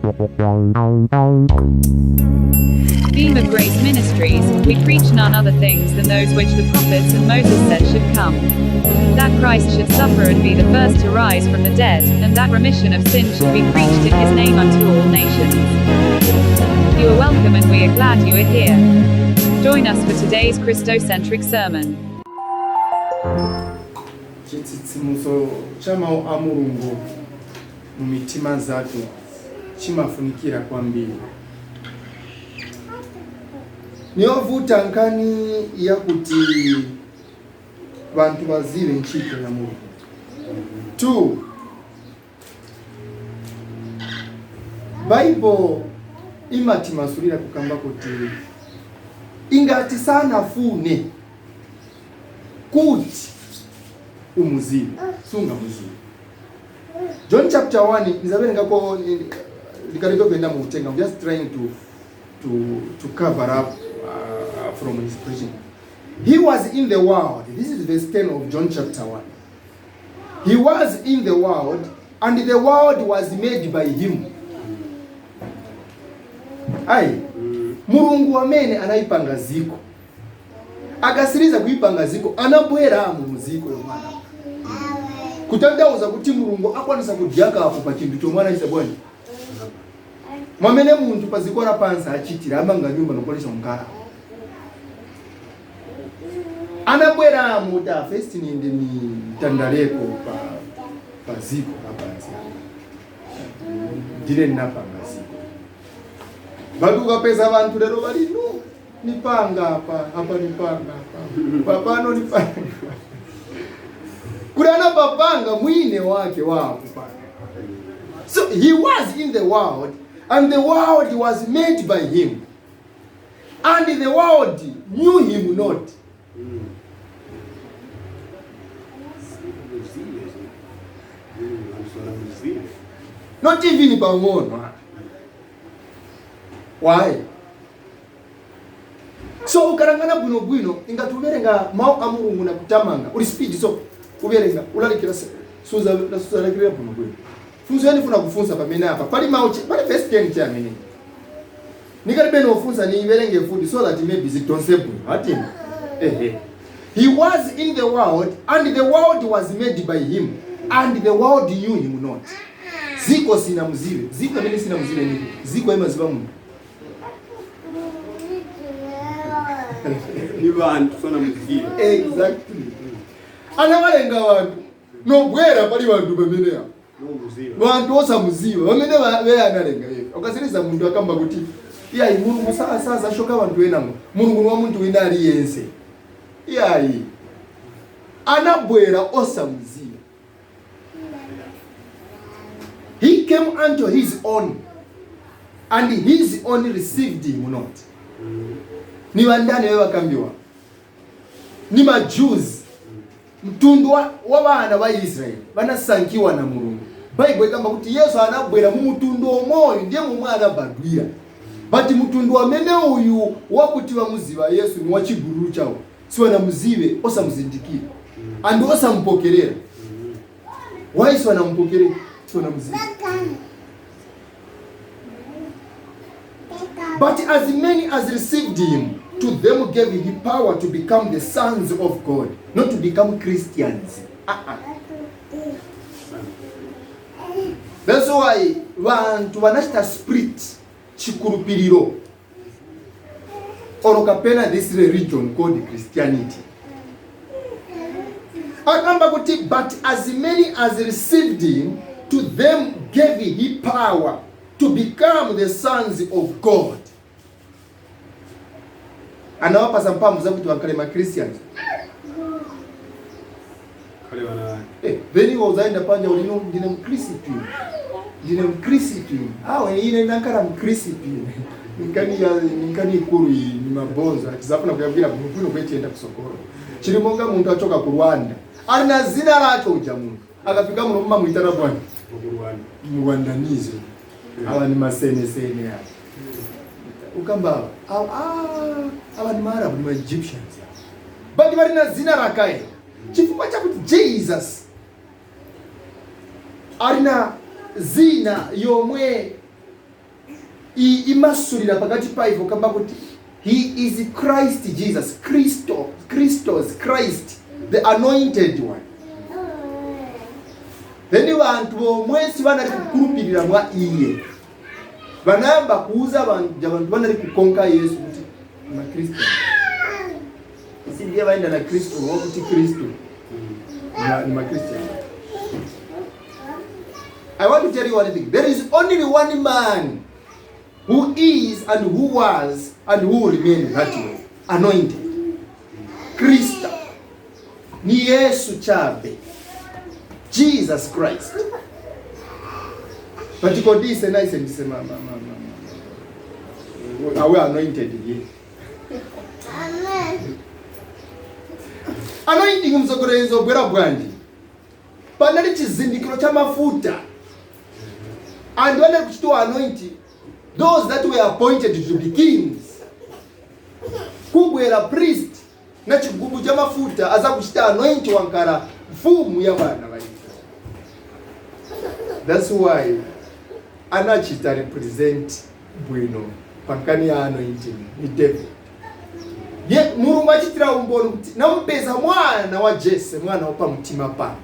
Beam of Grace Ministries, we preach none other things than those which the prophets and Moses said should come. That Christ should suffer and be the first to rise from the dead, and that remission of sin should be preached in his name unto all nations. You are welcome and we are glad you are here. Join us for today's Christocentric sermon. Chitsitsimutso cha mawu a Mulungu mu mitima zathu chimafunikira kwambiri. Niyovuta nkhani yakuti vanthu vazive ntchito ya Mulungu. 2 Bible imatimasulira kukamba kuti ingati sanafune kuti umuzive, sungamuzive. John chapter 1, nizaverengako likaleke kuenda muutenga. I'm just trying to cover up from his preaching. He was in the world. This is verse 10 of John chapter 1. He was in the world, and the world was made by him. Ayi, Mulungu amene anayipanga ziko, akasiriza kuyipanga ziko, anabweramo muziko yomwana, kutanthauza kuti Mulungu akwanisa kudyakapo pa chinthu chomwe anachita bwanji, mwamene munthu pa ziko lapansi achitira, amanga nyumba nokwanisa kukhala. Anabweramo kuti first ninde nitandaleko pa ziko lapansi apa, ndine ndinapanga ziko. But ukapeza vanthu lero vali no nipanga apa, apa nipanga, apa papano nipanga, kuli anapapanga mwine wake wakupanga. So he was in the world, and the world was made by him, and the world knew him not. Muzive. Muzive. Not even pang'ono. Why? So ukalangana bwinobwino, ingati uverenga mawu a Mulungu na kutamanga uli speed, so uverenga ulalikira, suzalakirira bwinobwino. Funso yanifuna kufunsa pamene apa pali mawu pali verse 10 chamene nikalibe nofunsa, niiverenge futi so that maybe zitonse bwino ati ehe. He was in the world, and the world was made by him, and the world knew him not. Ziko sina muzive. Ziko amene sina muzive niko ziko imaziva munthu. Ni vantu sona muzive. Exactly. Anavalenga vantu, nobwera pali vantu pamene apo. No muzive. Vantu osamuziva vamene veye analenga iye. Ukasiriza munthu akamba kuti iyayi, Mulungu sazashoka vantu enamo, Mulungu ni wa munthu wina aliyense. Iyayi, anabwera osamuziva. He came unto his own, and his own received him not. Ni vandani ve vakambiwa? Ni maJews, mtundu wa vana va Israeli vanasankiwa na Mulungu. Baibo ikamba kuti Yesu anabwera mu mutundu omoyo, ndiye momwe anabadwira. But mutundu amene uyu wakuti vamuziva Yesu ni wachigululu chawo, siwanamuzive, osamuzindikira andu osamupokerera. Why siwanamupokerera? Siwanamuziva. But as many as received him, to them gave he power to become the sons of God, not to become Christians. Uh-uh. That's why vantu vanachita split chikurupiriro or kapena this religion called Christianity. Akamba kuti but as many as received him, to them gave he power to become the sons of God. Anawapasa mphamvu zakuti vakhale ma Christians. Khale vana. Eh, then iwe uzaenda panja ulino, "Ndine mkristu, ndine mkristu." Awe ine ndankhala mkristu. Ninkani ya ninkani ikulu iyi ni mabonzo atizafuna kuyambira bwino kwetienda kusokolo. Chilimonga munthu achoka ku Rwanda, ali na zina lake uja munthu akafika muno mumamwitana bwana? Mukurwanda. Mrwandanize. Awa ni masenesene awa. Ukamba awa, ah, awa ni maArabu, ni maEgyptians awa, but vali na zina rakaye chifukwa chakuti Jesus alina zina yomwe. Iyi imasulira pakati pa ivo kamba kuti he is Christ Jesus, Christo, Christos, Christ, the anointed one. Then vantu vomwesi vanali kukulupirira mwa iye vanayamba kuuza vantu vantu vanali kukonka Yesu kuti makristu sindiye vaenda na Kristu wakuti Kristu ni makristian. I want to tell you one thing. There is only one man who is and who was and who will remain that way. Anointed. Krista. Ni Yesu chabe. Jesus Christ. But kodise nice and say ma ma ma ma. Are we anointed here? Anointing msokorezo bwera bwanji. Panali chizindikiro cha mafuta. And when they to anoint those that were appointed to be kings, kubwera priest na chigubu cha mafuta aza kuchita anoint wankara mfumu ya vana va Israel. That's why anachita represent bwino pankani ya anointing ni David. Ye Mulungu achitira umboni kuti namupeza mwana wa Jesse, mwana wopa mtima panga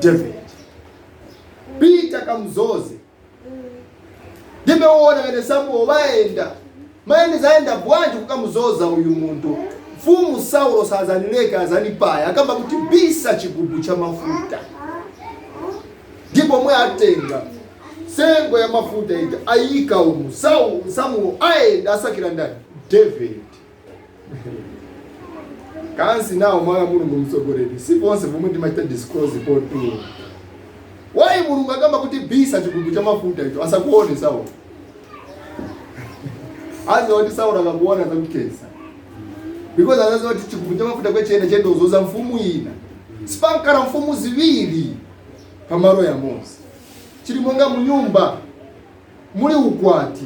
David. Peter kamzoze ndimeona vene Samuel vaenda maene zaenda bwanji kukamuzoza uyu muntu. Mfumu Saulo sazanileka azanipaya akamba kuti bisa chigubu cha mafuta, ndipo mwe atenga sengo ya mafuta ija ayika umu. Samuel aenda asakira ndani David. Kansi nawo mwana Mulungu mtsogoleri si vonse vomwe ndimachita disclose potu. Why Mulungu akamba kuti bisa chigubu cha mafuta icho asakuone Saulo? Aziwa kuti Saulo akakuona azakukesa. Because azaziwa kuti chigubu cha mafuta kwechene chendo uzoza mfumu ina. Sipankara mfumu ziwiri pamalo ya Mose. Chili monga munyumba muli ukwati.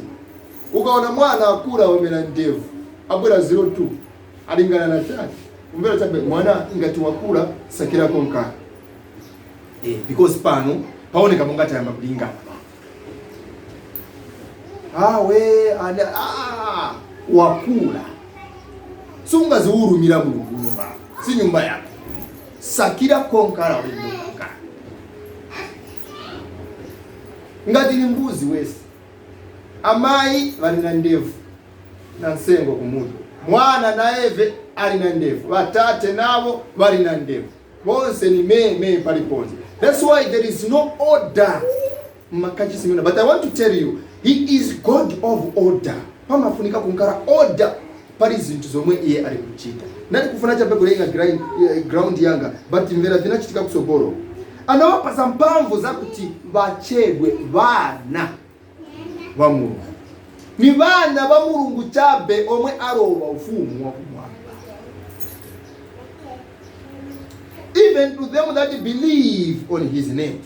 Ukaona mwana akula wamera ndevu abwera 02 alingana na chake. Umvera chabe mwana ingati wakula sakira konkana. Because pano paoneka monga tayamba kulingana. Awe ana wakula. Sungaziwurumira Mulungu nyumba. Si nyumba yako. Sakira konkara wendo. Ngati ni mbuzi wesi. Amai vali na ndevu na nsengo kumutu. Mwana na eve ali na ndevu. Vatate navo vali na ndevu. Bonse ni me paliponse. That's why there is no order. Makachi. But I want to tell you, he is God of order. Pamafunika kunkara order pali zinthu zomwe iye ali kuchita. Nati kufuna chabe kulenga ground yanga, but mvera vinachitika kusogolo. Anawapasa mphamvu zakuti vachedwe vana va Mulungu. Ni vana va Mulungu chabe omwe alowa ufumu wa kumwamba. Even to them that believe on his name,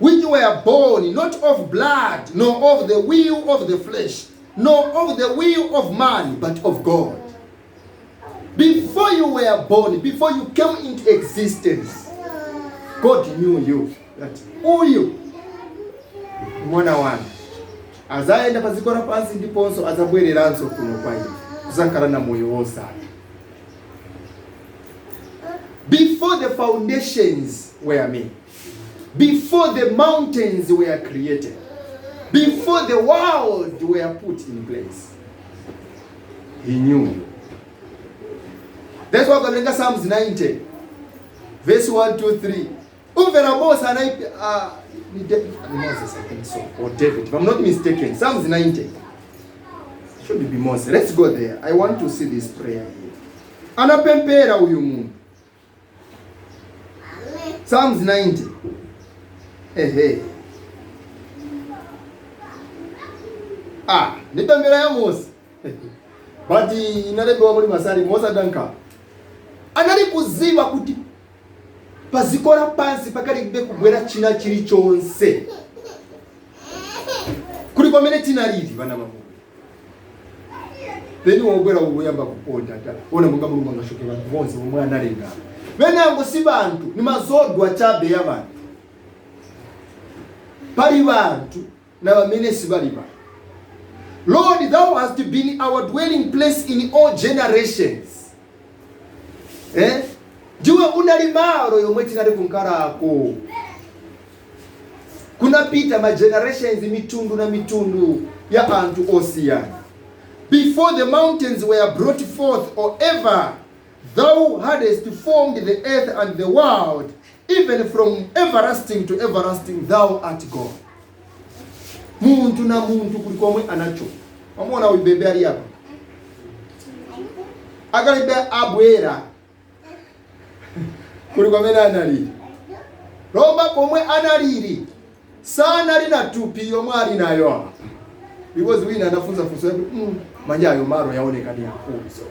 which were born not of blood, nor of the will of the flesh, nor of the will of man, but of God. Before you were born, before you came into existence, God knew you. That uyu mwana wanu azaenda paziko lapansi ndiponso azabwereranso kuno kwa ife kuzakhala na moyo wosatha. Before the foundations were made, before the mountains were created, before the world were put in place, he knew you. That's why ukaverenga Psalms 90 verse 1, 2, 3. Umvera Mose anaipi, ni Moses, I think so, or David, if I'm not mistaken. Psalms 90. Should be Moses. Let's go there. I want to see this prayer here. Anapempera uyu muntu. Psalms 90. Ehe. Ni pembera ya Mose. But inalebewa muri masari Mose adanka. Anali kuziva kuti pazikora pansi pakalibe kubwera china chilichonse. Kuli pamene tinalili vana va Mulungu. Then wobwera uyamba kuponda ta. Ona monga Mulungu angashoke vantu bonse omwe analenga. Venango si bantu ni mazodwa chabe ya bantu. Pali bantu na bamene si bali bantu. Lord, thou hast been our dwelling place in all generations. Eh? Ndiwe unali malo yomwe tinali kunkalako. Kunapita ma generations, mitundu na mitundu ya anthu osiyana. Before the mountains were brought forth, or ever thou hadst formed the earth and the world, even from everlasting to everlasting, thou art God. Muntu na muntu kuli komwe anacho. Wamuona uyu bebe ali apa, akalibe abwera kuli kwamene analili. Lomba komwe analili sanali na tupi yomwe ali nayo apa, because wina anafunza funso yakuti manja ayo maro yaoneka ni akulu, so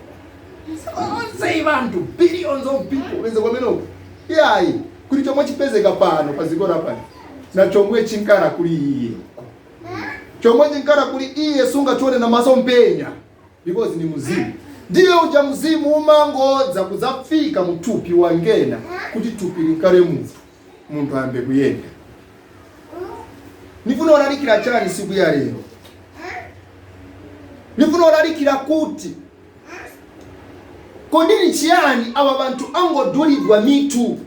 onse vantu, billions of people, wenze kwamenoko. Iyayi, kuli chomwe chipezeka pano pazikora pano na chomwe chinkara kuli iye, chomwe chinkara kuli iye sungachione na maso mpenya, because ni muzimu. Ndiye uja mzimu umangodza kudzafika muthupi wangena kuti thupi linkale munthu, munthu ayambe kuyenda. Nifuna olalikira chani siku ya lero? Nifuna olalikira kuti kodi chiyani awa bantu angodulidwa mitu?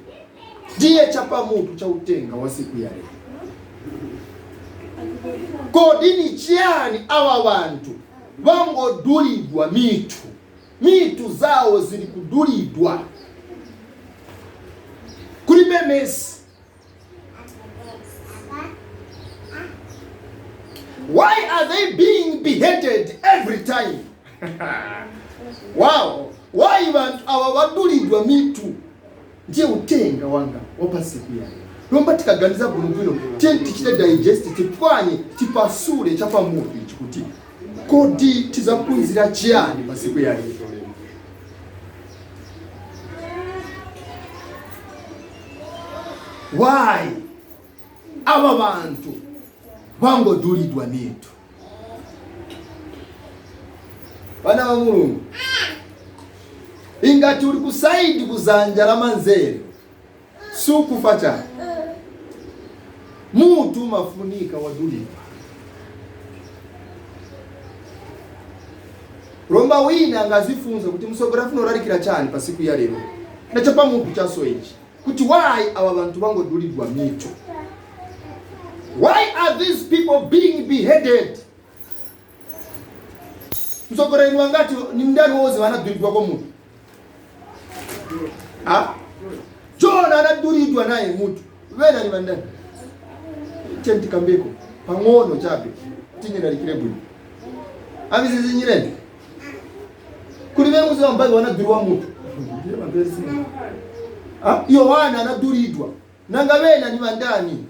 Ndiye chapamutu cha utenga wa siku ya lero. Kodi ni chiyani awa bantu vangodulidwa mitu? Mitu zawo zili kudulidwa, kulibe mercy. Why are they being beheaded every time? Wow, why vantu awa vadulidwa mitu? Ndiye utenga wanga wapasiku ya lero. Lomba tikaganiza bwinobwino, tiye tichite digest, tipwanye, tipasule chapamutu ichi kuti kodi tizaphunzira chiyani pasiku ya lero. Why aba bantu vangodulidwa mitu? Vana va Mulungu, ingati uli ku side kuzanja la manzere, sukufa chani. Mutu umafunika wadulidwa. Lomba wina angazifunza kuti msogora afuna olalikira chani pasiku ya lero, nachapa mutu chaso ichi kuti why awa bantu vangodulidwa mitu? Why are these people being beheaded? Msogoreni wangati ni mndani woze wanadulidwa kwa mutu? Ha? Jona anadulidwa naye mutu. Wena ni mandani chentikambeko pang'ono chabe tinyilalikire bwino avizizinyireni kuli vemuzi vambazi wanadulidwa mutu. Ha? Yohana anadulidwa, nanga vena ni vandani?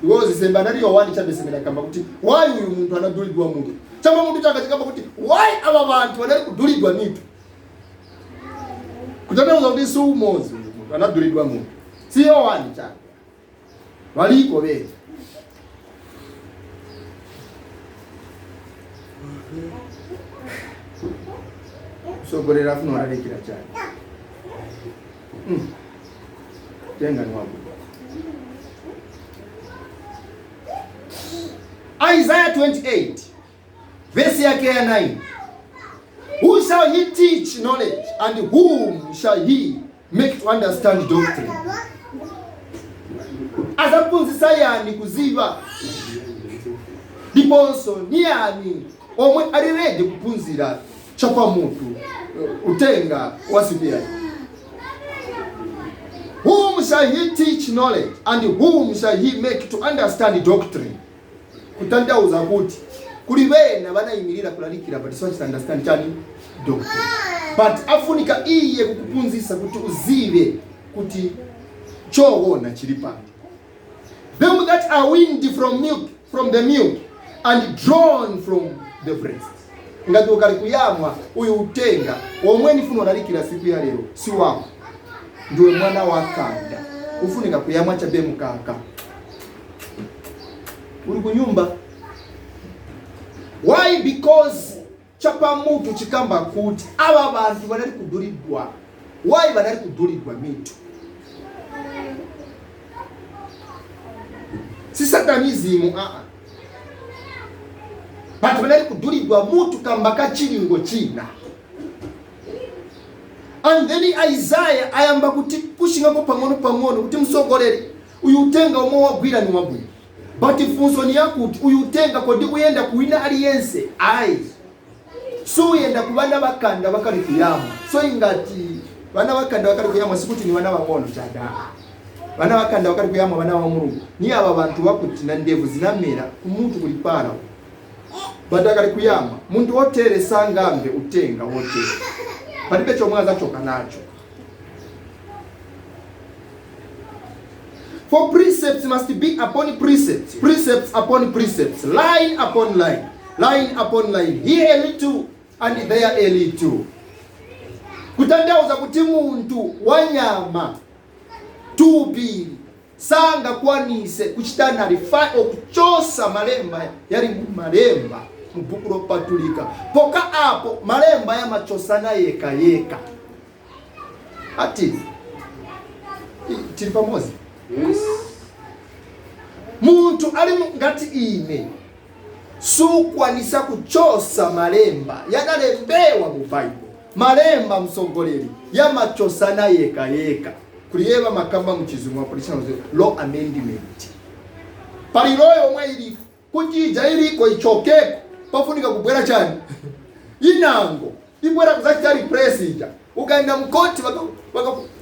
Iwozi semba nali Yohani chabe semera kamba kuti why uyu muntu anadulidwa mutu. Chamba muntu chaka chikamba kuti why ava vantu vanali kudulidwa mitu? Kutanauza kuti si umozi uyu muntu anadulidwa mutu, si Yohani chabe, valiko vena. Sogorera afuna olalikira chani? Tenga ni wabwino. Isaiah 28 verse yake ya 9. Who shall he teach knowledge, and whom shall he make to understand doctrine? Azaphunzitsa yani kuziva, ndiponso ni yani omwe ali ready kuphunzira chapamutu utenga wa siku yake? Whom shall he teach knowledge, and whom shall he make to understand doctrine? Kutanthauza kuti kuli bena banayimirira kulalikira, but so understand chani? Doctrine. But afunika iye kukuphunzitsa kuti uzive kuti choona chili pano. Them that are weaned from milk, from the milk, and drawn from the breast. Ngati ukali kuyamwa uyu utenga omwe ndifuna ulalikira siku ya lero si wako, ndiwe mwana wakanda, ufunika kuyamwa chabe mukaka uli kunyumba. Why? Because chapamutu chikamba kuti ava vantu vanali kudulidwa. Why vanali kudulidwa mitu? Si satanism, aa. Bantu banali kudulidwa mutu kamba ka chilingo china. And then Isaiah ayamba kuti pushingako pang'ono pang'ono kuti, msogoleri, uyu utenga omwe wagwira ni wabwino, but funso ni yakuti uyu utenga kodi uyenda kuwina aliyense? Ayi, suyenda ku vana vakanda vakali kuyamwa. So ingati vana vakanda vakali kuyamwa, sikuti ni vana vang'ono chada. Vana vakanda vakali kuyamwa, vana va Mulungu, ni ava vantu vakuti na ndevu zinamera kumutu kulipala, but akali kuyamwa. Muntu wotere sangamve utenga wotere, palibe chomwe azachoka nacho. For precepts must be upon precepts, precepts upon precepts, line upon line, line upon line, here a little and there a little. Kutanthauza kuti munthu wanyama thupi sangakwanise kuchita nullify or kuchosa malemba yali mu malemba mu buku lopatulika. Poka apo malemba yamachosana yeka yeka. Ati tili pamozi? Yes. Munthu ali ngati ine sukwanisa kuchosa malemba yadalembewa mu Bible. Malemba, msogoleri, yamachosana yeka yeka. Kuliyeva makamba muchizungu apolichana law amendment. Pali law yomwe ili kuchija iliko ichokeko, pafunika kubwera chani? Inango ibwera kuzachita replace ija. Ukaenda mkoti,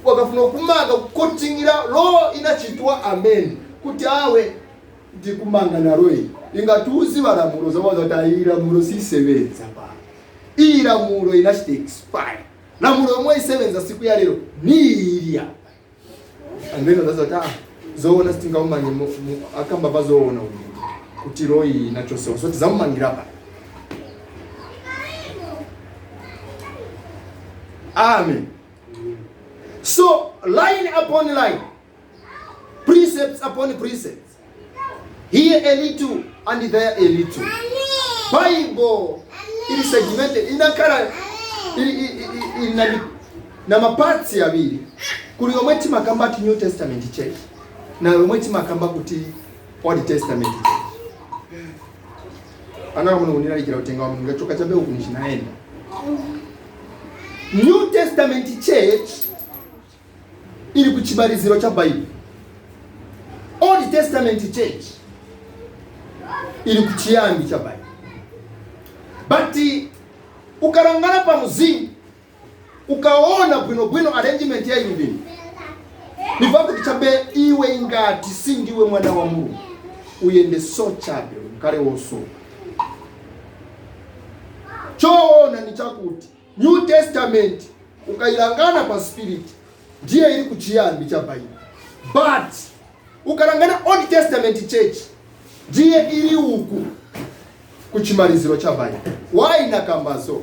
wakafuna kumanga, kukotingira law inachitwa amend kuti awe ndikumanga nalo iyi. Ingatiuziva lamulo zawaza kuti ayi, lamulo sisebenza pa iyi, lamulo inachita expire, lamulo yomwe isebenza siku ya lero ni ili apa. And then uzaza kuti, ah, zoona sitingaumange akamba pa zoona uyu kuti law iyi inachosewa, so tizamumangira pa. Amen. So line upon line, precepts upon precepts, here a little and there a little. Bible ili segmented, inakhala ili na ma parts awiri. Kuli yomwe timakamba ti New Testament Church na yomwe timakamba kuti Old Testament Church. Ana muno kunilalikira utenga wa Mulungu ngachoka chabe uku nichinaenda. New Testament Church ili kuchimaliziro cha Bible, Old Testament Church ili kuchiyambi cha Bible. But ukalangana pa muzimu, ukaona bwinobwino arrangement ya ivi, nivakuti chabe iwe ingati sindiwe mwana wa Mulungu, uyende so chabe mkale woso. Choona ni chakuti New Testament ukailangana pa spirit ndiye ili kuchiyambi cha Bible, but ukalangana Old Testament Church ndiye ili uku kuchimaliziro cha Bible. Why nakambazo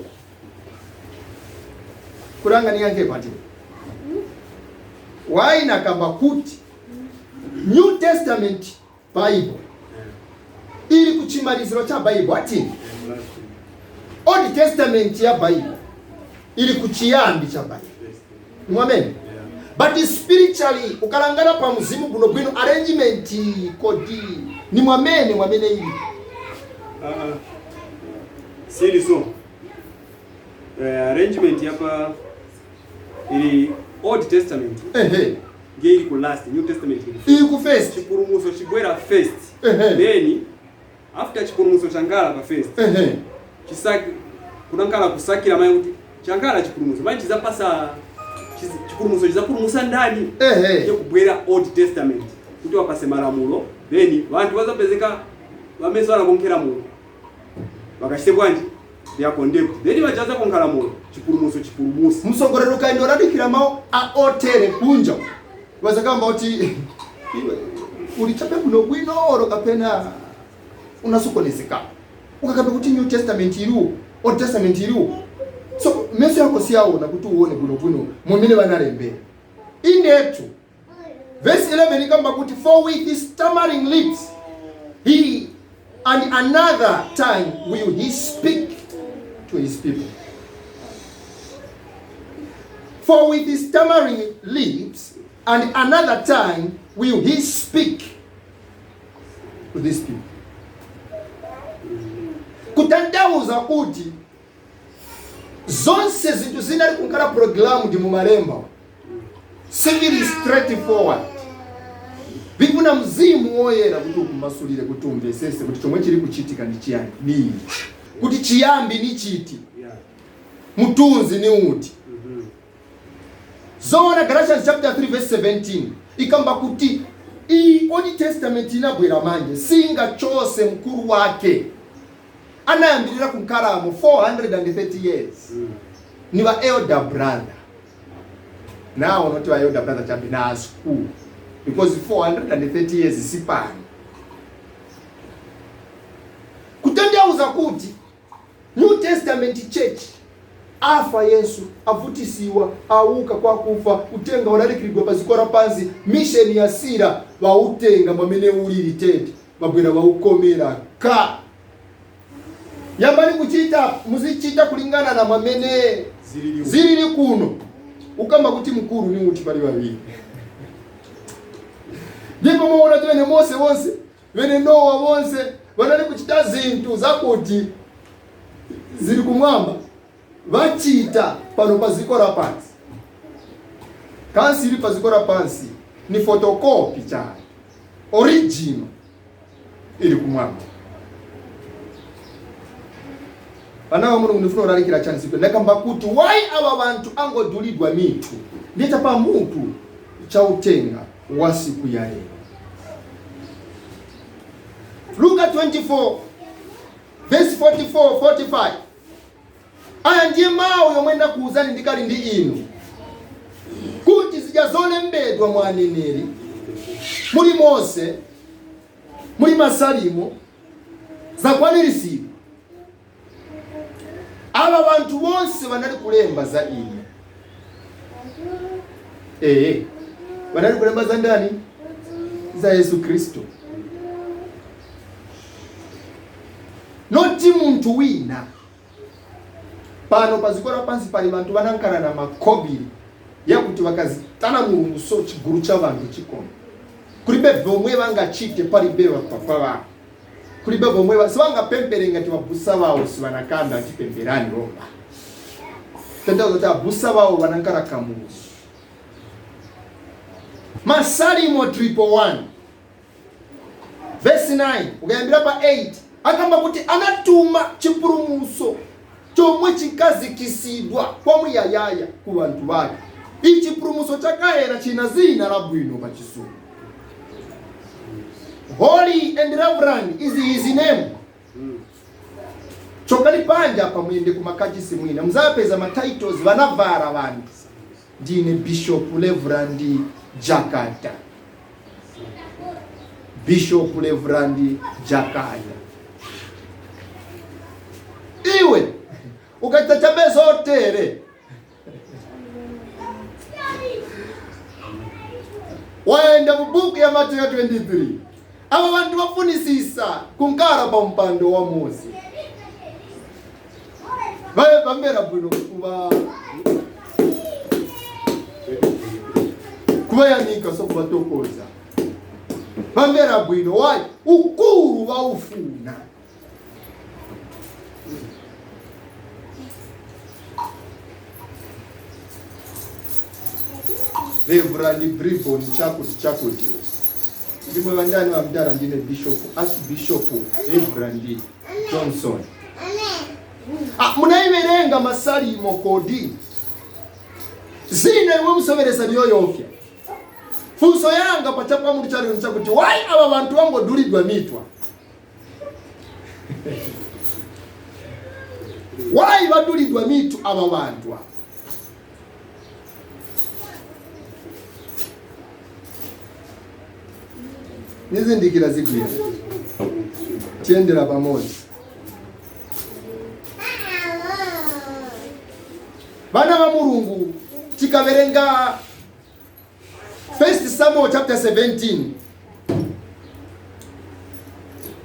kulanga niyange pati why nakamba kuti New Testament Bible ili kuchimaliziro cha Bible, ati Old Testament ya Bible ili kuchiyambi cha Bible? Mwamene? But spiritually, ukalangana pa mzimu bwinobwino, arrangement kodi ni mwamene mwamene ili? Ah, ah. Sili so. Arrangement yapa ili Old Testament ndiye ili ku last, New Testament ili Ili ku first. Chipulumutso chibwera first. Then after chipulumutso changala pa first, chisaki kunankala kusakira mayi kuti changala chipulumutso mayi chizapasa chipulumutso chizapulumutsa ndani? Ndiye kubwera Old Testament kuti wapase malamulo, then vanthu vazapezeka vamene anakonkhera mulo vakachite bwanji? They are condemned. Then vachaza konkha lamulo, chipulumutso chipulumutsa. Msogolero ukaenda olalikira mawu a otere kunja, wazakamba kuti iwe ulichape bwino bwino olo kapena unasokonezeka. Ukakambe kuti New Testament iliwo, Old Testament iliwo, so meso yako siyaona kuti uone bwino bwino mumene vanalembera. Indetu verse 11 ikamba kuti, "For with his stammering lips he and another time will he speak to his people." For with his stammering lips and another time will he speak to these people. Kutanthauza kuti zonse zinthu zinali kunkhala programmed mumalemba sivili straightforward. Bifuna mzimu woyera kuti ukumasulire, kuti umvesese kuti chomwe chili kuchitika ndi chiyani, ni ichi, kuti chiyambi ni chiti, mutunzi ni uti. Zoona, Galatians chapter 3 verse 17 ikamba kuti iyi Old Testament inabwera manje singachose mkulu wake anayambirira kunkhalamo 430 years, ni va elder brother. Now not va elder brother chabe, na school, because 430 years sipano. Kutanthauza kuti New Testament Church afa Yesu, avutisiwa, auka kwa kufa, utenga ulalikiridwa paziko lapansi, mission ya sira, vautenga mwamene ulili tete, vabwera vaukomera ka yambani kuchita, muzichita kulingana na mwamene zilili zilili kuno. Ukamba kuti mkulu ni uti pali vaviri? Ndipo muona kuti vene Mose vonse, vene Nowa vonse vanali kuchita zinthu zakuti zili kumwamba, vachita pano pa ziko lapansi. Kansi ili pa ziko lapansi ni photocopy chayo, original ili kumwamba. Vana va Mulungu, ndifuna kulalikira chani siku ndakamba kuti why ava vantu angodulidwa mitu, ndiye pamutu cha utenga wa siku ya lero. Luka 24 verse 44 45: "Aya ndiye mawu yomwe ndakuwuzani ndikali ndi inu, kuti zija zolembedwa mwa aneneri, muli Mose, muli Masalimo, zakwaniritsidwa. Ava vanthu vonse vanali kulemba za ine." Ee, vanali kulemba za ndani? Za Yesu Kristu, not munthu wina. Pano paziko lapansi pali vanthu vanankhala na makhobiri yakuti vakazitana Mulungu, so chigulu cha vanthu chikona kulibe vomwe vangachite, palibe vapapa vawo, kulibe vomwe sivangapempere ngati vabusa vawo sivanakamba achipemperani lomba. Tanthauza kuti abusa vawo vanankhala kamuzu. Masalimo 111 verse 9 ukayambira pa 8 akamba kuti anatuma chipulumutso chomwe chikazikisidwa kwa muyayaya ku vanthu vake. Ichi chipulumutso chakayera china zina la bwino pa Chizungu, Holy and Reverend is his name. Chokali panja pamuyende kumakachisi mwina muzapeza ma titles vanavara vantu: ndine Bishop Reverend Jakata, Bishop Reverend Jakaya. Iwe ukaita chabe zotere, waenda mubuku ya Mateyo 23. Ava vantu vafunisisa kunkara pa mpando wa Mose, vaye vamvera bwino kuva kuvayanika, so kuvatokoza vamvera bwino. Wayi ukulu vaufuna. Reverend Bribon chakuti chakuti, ndimwe vandani vamudara? Ndine Bishop, Archbishop Reverend Johnson. Ah, munaiverenga Masalimo kodi? Zina imwe musoveresa liyoyofya. Funso yanga pachapamutu chalino chakuti why ava vantu vangodulidwa mitwa? Why vadulidwa mitu ava vantu ava? Nizindikira zigwira tiyendera pamodzi. Vana va Mulungu, tikaverenga First Samuel chapter 17,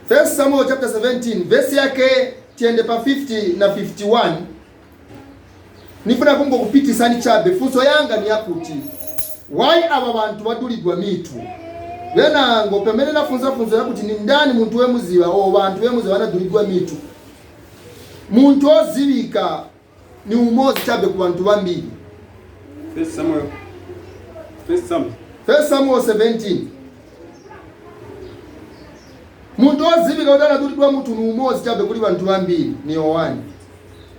First Samuel chapter 17 verse yake tiende pa 50 na 51. Nifuna kungokupitisani chabe. Funso yanga ni yakuti why ava vantu vadulidwa mitu? Venango pamene nafunza funso yakuti ni ndani munthu wemuziva o vantu wemuziva vanadulidwa mitu. Muntu ozivika ni umozi chabe ku bantu bambiri. First Samuel. First Samuel. First Samuel 17. Muntu ozivika kuti anadulidwa mutu ni umozi chabe kuli bantu bambiri ni Yohani.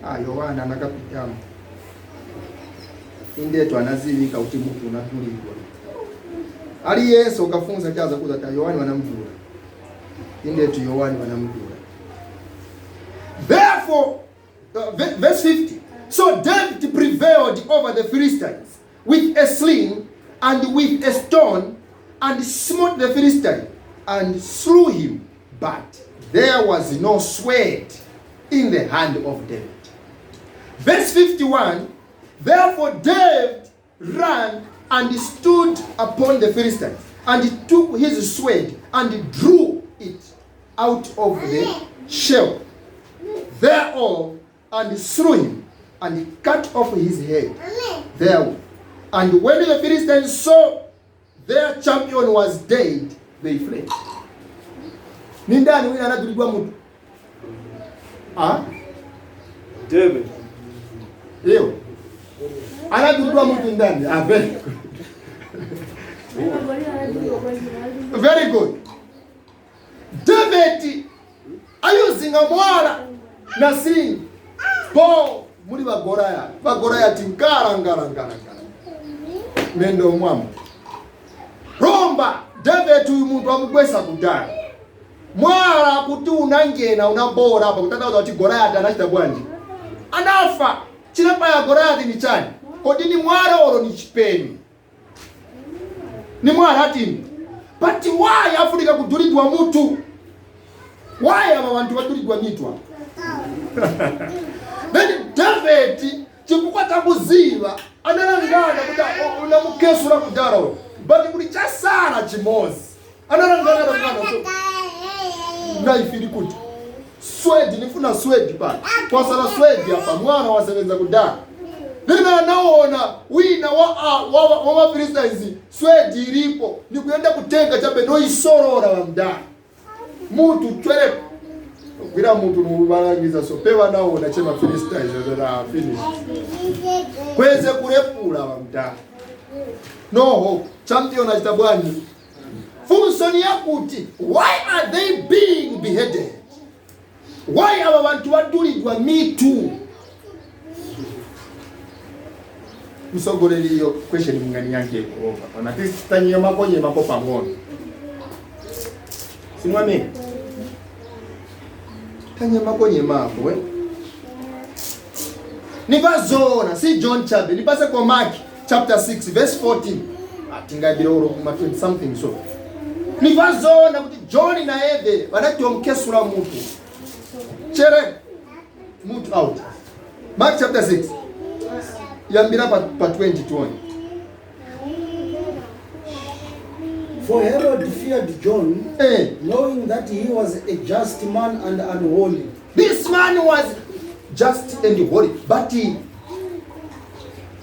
Ah, Yohana anakapitamo. Indeto anazivika kuti mutu unadulidwa. Ali Yesu ukafunza chaza kuza ta Yohani wanamdula. Indeto Yohani wanamdula. Therefore, verse 50. So David prevailed over the Philistines with a sling and with a stone and smote the Philistine and slew him. But there was no sword in the hand of David. Verse 51. Therefore David ran and stood upon the Philistines and took his sword and drew it out of the sheath thereof and slew him and cut off his head therewith. And when the Philistines saw their champion was dead, they fled. Ni ndani wina anadulidwa mutu? Ah? David. Iyo. Anadulidwa mutu ndani? Ah, very good. Very good. David ayuzinga mwala na sling po muli bagoraya bagoraya tinkara ngara ngara ngara mendo omwamu romba. David uyu muntu amugwesa kudala mwala kuti unangena unabora apa kutanthauza kuti Goliath anachita bwanji, anafa. Chinapaya Goliath ni chani? Kodi ni mwala olo ni chipeni? Ni mwala atini. But why afunika kudulidwa mutu? Why aba bantu badulidwa mitwa? Then David chifukwa chakuziva analangana kuti unamukesula kudala uyu, but kuti chasala chimozi analangana langana so knife iri kuti sword, nifuna sword pano, kwasala sword apa, mwana wasevenza kudala. Then anaona wina wa maphilistines sword ilipo, nikuyenda kutenga chabe noisorora wamdala mutu chwere gwira mutu nubalangiza. So pe wanaona che maphilistines na finish kweze kurepula wamdala. No hope. Champion achita bwanji? Funso ni yakuti why are they being beheaded? Why aba bantu badulidwa mitu? Msogoleli, iyo question mungani yange kuomba pana tisitanyemako nyemako pang'ono simwamini tanyemako nyemako we nipazona si John chabe nipase kwa Mark chapter 6 verse 14 atingabira uro kuma 20 something. So nipazona kuti John na Eve vanati omkesula mutu chere mutu out. Mark chapter 6 yambira pa 20. For Herod feared John, knowing that he was a just man and unholy. This man was just and holy, but he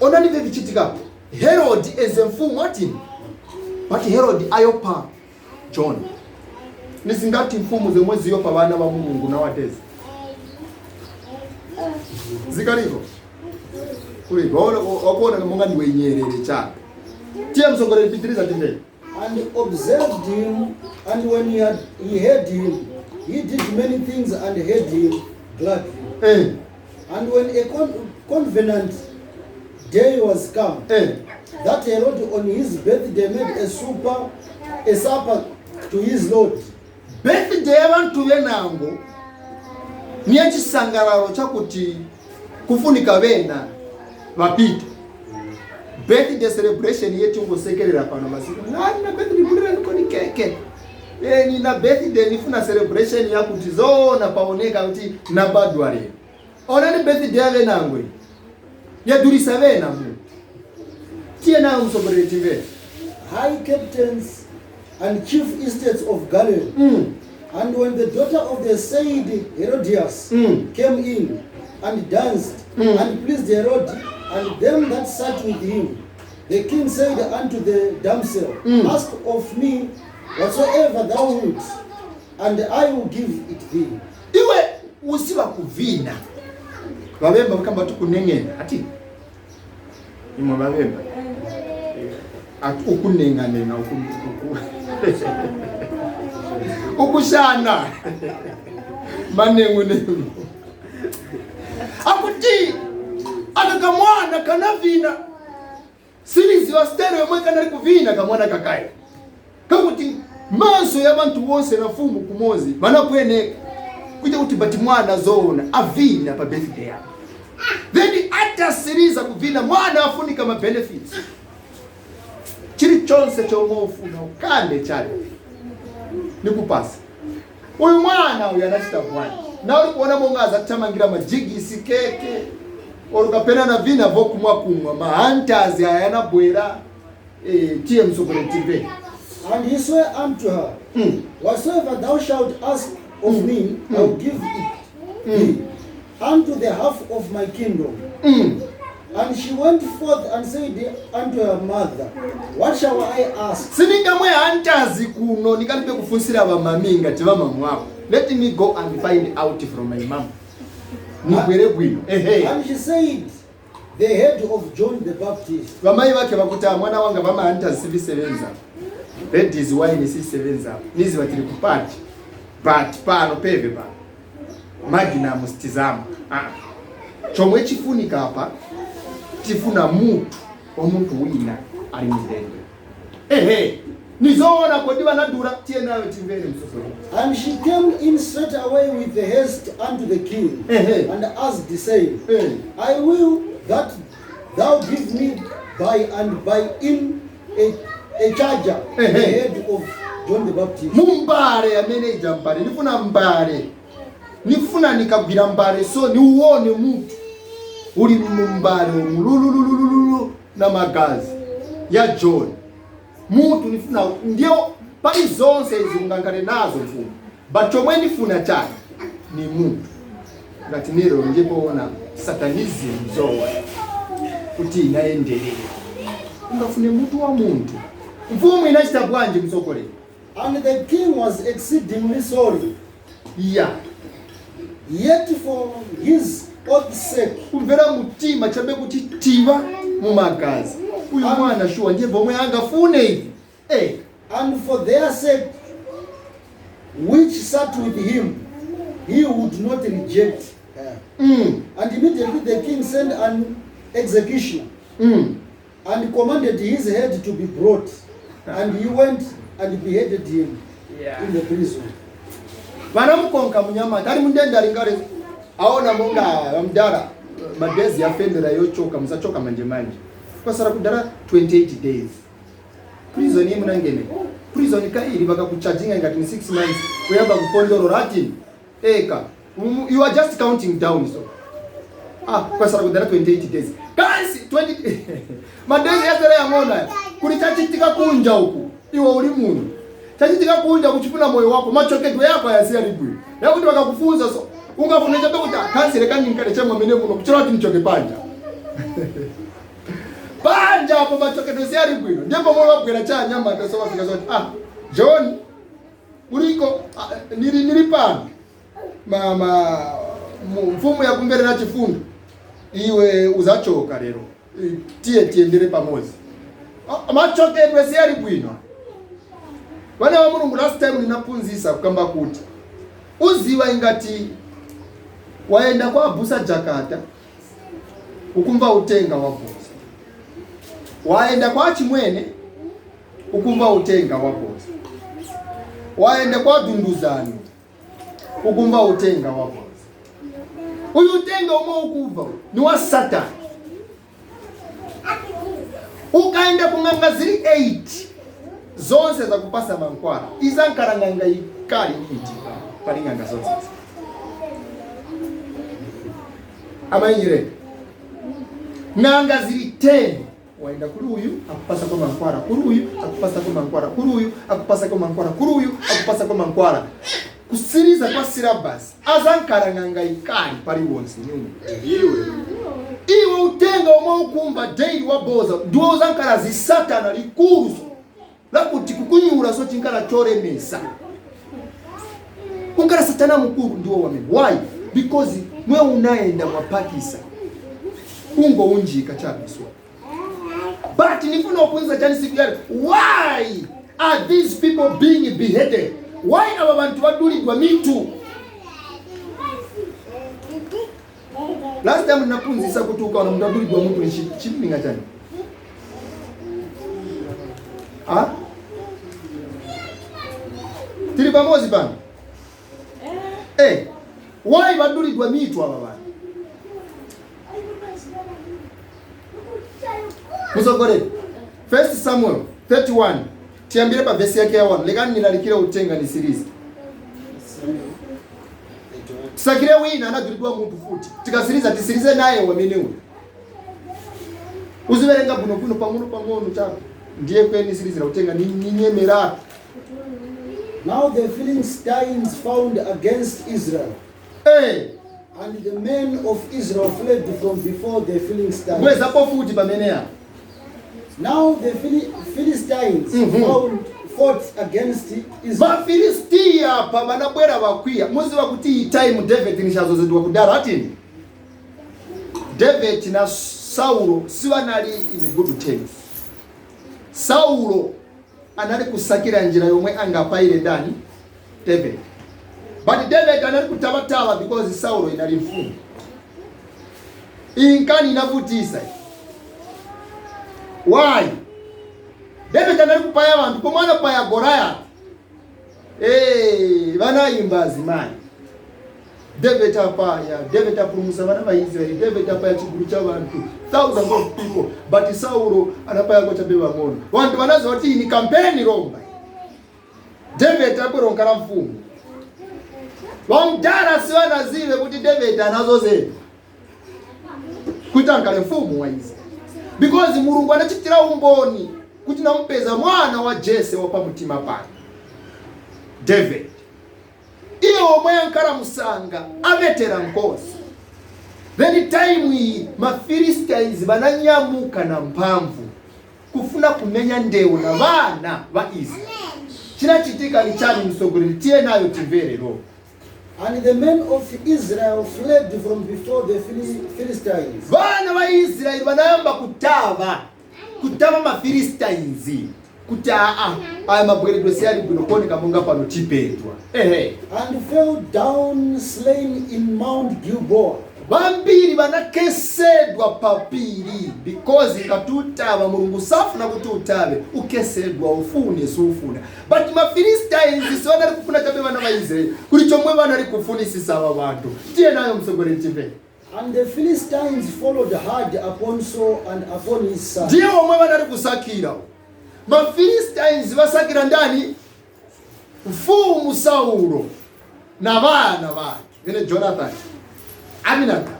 onani vevichitika Herod as a mfumu atini, but Herod ayopa John. Nisingati mfumu zemwe ziyopa vana va Mulungu nowadays zikaliko kuliko wakuona monga ni wenyerere chabe. Tiye msongoleli, pitiriza tendeni. And observed him, and when he heard him, he did many things and heard him gladly. And when a covenant day was come, that Herod on his birthday made a supper to his lord. Birthday y'abantu benango niye chisangalalo chakuti kufunika bena vapite. Birthday celebration yetu ngosekerera pano masiku nani na birthday kulira niko ni keke nina birthday nifuna celebration yakuti zona paoneka kuti nabadwa lero. Onani birthday yave nangwe yadurisa bena mu tiye nayo msogolere timve. High captains and chief estates of Galilee. And when the daughter of the said Herodias came in and danced and pleased Herod and them that sat with him, the king said unto the damsel, "Ask of me whatsoever thou wilt, and I will give it thee." Iwe usiba kuvina. Vavemba vakamba ti kuneng'ena, ati imwe vavemba ati ukuneng'aneng'a, ukushana manengunengu. Akuti aka kamwana kanavina, siliziwa stero yomwe kanali kuvina kamwana kakayi, kakuti maso ya bantu bonse na fumu kumozi vanapweneka kuita kuti bati mwana zoona avina pa birthday yake. Then atasiriza kuvina, mwana afunika ma benefits, chili chonse chomwe ufuna ukande chale nikupasa. Uyu mwana uyu anachita bwanji? Na uli kuona monga azatamangira majigisi, keke, or kapena na vina vokumwa kumwa, mahantazi aya yanabwera. Tiye msokole TV. And he sware unto her, "Whatsoever thou shalt ask of me, I will give it thee, unto the half of my kingdom." And she went forth and said unto her mother, "What shall I ask?" Siningamwe hantazi kuno, nikalibe kufunsira vamaminga tivamamu wako. Let me go and find out from my mom, nibwere bwino, ehe. And she said, "The head of John the Baptist." Vamai vake vakuti, "Ah, mwana wanga, vamahantazi sivisevenza, ladies wine sisevenza, niziva tiri kupati, but pano peve pano magnum sitizama. Ah. Chomwe chifunika apa, tifuna mutu wa munthu wina ali mndende." Ehe, nizoona kodi vanadura, tiye nayo timvere msosolo. And she came in straightway with the haste unto the king, Ehe. and asked, saying, "I will that thou give me by and by in a charger the Ehe. head of John the Baptist." Mumbale amene ija mbale, nifuna mbale, nifuna nikagwira mbale so niuone mutu uli mumbale umulululululu na magazi ya John. Mutu nifuna, ndio pali zonse izi ungankale nazo mfumu, but chomwe nifuna chake ni mutu. Ngati nilo ndipoona satanism zowa kuti inaendelea, ungafune mutu wa munthu. Mfumu inachita bwanji, mtsogoleri? And the king was exceedingly sorry, yet for his oath's sake, Kumvera mutima chabe kuti tiva mumagazi uyu mwana shuwa ndiye pomwe angafune ivi. And for their sake which sat with him, he would not reject her. And immediately the king sent an executioner and commanded his head to be brought. And he went and beheaded him in the prison. Vanamukonka munyamata ali mundende, alingale aona monga vamudala madezi afendera yochoka, musachoka manje manje, kwasara kudala 28 days. Prison iyi munangene prison kaili vakakuchajinga ingati ni 6 months kuyamba kupondorora ati eka you are just counting down. So ah, kwasara kudala 28 days, kansi 20 madezi yasere yang'ona kuli chachitika kunja uku, iwe uli muno, chachitika kunja kuchifuna moyo wako, machokedwe yako ayasiya libwino yakuti vakakufunza so ungafuna chabe kuti kansi lekani chemwe mene muno kuchera kuti nichoke panja panja apo machokedwe siyali bwino, ndipo momwe wagwera cha nyamata so wafika so ah, John uliko? Ah, nili pano mama, mfumu yakumverera chifundo, iwe uzachoka lero. Tiye tiyendere pamozi. Ah, machokedwe siyali bwino. Vana va Mulungu, last time ninapunzisa kukamba kuti uziva ingati waenda kwa abusa Jakata, ukumva utenga wa bosa, waenda kwa chimwene, ukumva utenga wa bosa, waenda kwa dunduzani, ukumva utenga wa bosa. Uyu utenga umwe ukumva ni wa Satani. Ukaenda kung'anga zili 8 zonse zakupasa mankwala, izankala ng'anga ikali iti pali ng'anga zonse amayire ng'anga zili 10, waenda kuli uyu akupasa kwa mankwala, kuli uyu akupasa kwa mankwala, kuli uyu akupasa kwa mankwala, kuli uyu akupasa kwa mankwala, kusiriza kwa syllabus azankala ng'anga ikali pali wonse nyumba. Iwe. Iwe utenga omwe ukumva daily waboza ndiwo uzankala zisatana likulu lakuti kukunyula so chinkala cholemesa, unkala satana mukulu ndiwo wamene. Why? Because mwe unaenda mwapakisa ungounjika chabiswa. But nifuna kufunza chani siku yale, why are these people being beheaded? Why aba bantu badulidwa mitu? Last time napunzisa kuti ukaona muntu adulidwa mutu ni chimninga chani? Ah? Tili pamozi pano? Eh, why badulidwa mitu aba bantu? Musogolere. 1 Samuel 31. Tiambire pa verse yake ya 1. Lekani nilalikire utenga ni series. Tisakire wina anadulidwa mutu futi. Tikasiriza tisirize naye wamene uyu. Uziverenga buno buno pang'ono pang'ono chapo. Ndiye kweni sirizira utenga ni ninyemera. Now the Philistines found against Israel. Hey. And the men of Israel fled from before the Philistines. Bweza po futi pamene ya. Now the Philistines fought against Israel. Mafilistia pa banabwera bakwiya. Muziwa kuti iyi time David nishazozedwa kudala atini. David na Saulo siwanali in good terms. Saulo anali kusakira njira yomwe angapaire ndani David. But David anali kutabataba because Saulo inali mfumu. Inkani inavutisa. Why? David anali kupaya bantu komwana paya Goliath. Eh, banaimba azimani. David apaya, David apulumusa bana ba Israeli, David apaya chigulu cha bantu, thousands of people, but Saulo anapaya kwa chabe bang'ono. Bantu banazo ati ni campaign romba. David abweronkala mfumu. Wamdara siwanazive kuti David anazozedwa. Kuti ankale mfumu wa Israeli. Because Mulungu anachitira umboni kuti nampeza mwana wa Jesse wa pamutima pake. David. Iye omwe ankala musanga avetera nkosi. Then time iyi ma Philistines bananyamuka na mphamvu kufuna kumenya ndewu na bana ba Israeli. Chinachitika ni chani msogoleri tiye nayo timverero. And the men of Israel fled from before the Philistines. Bana ba Israeli banayamba kutava ma Philistines. Kuti aa aya mabweredwe siyali bwino kuoneka monga pano tipedwa. Ehe. And fell down slain in Mount Gilboa. Vambiri vanakesedwa papiri because ikatutava Mulungu safuna kuti utave ukesedwa ufune sufuna. But ma Philistines sivanali kufuna chabe vana va Israeli kuli chomwe vanali kufunisisa ava vantu. Tiye nayo msogoleri timve. And the Philistines followed hard upon Saul and upon his son. Ndiye omwe vanali kusakira. Ma Philistines vasakira ndani? Mfumu Saulo na vana vake. Vene Jonathan. Aminata.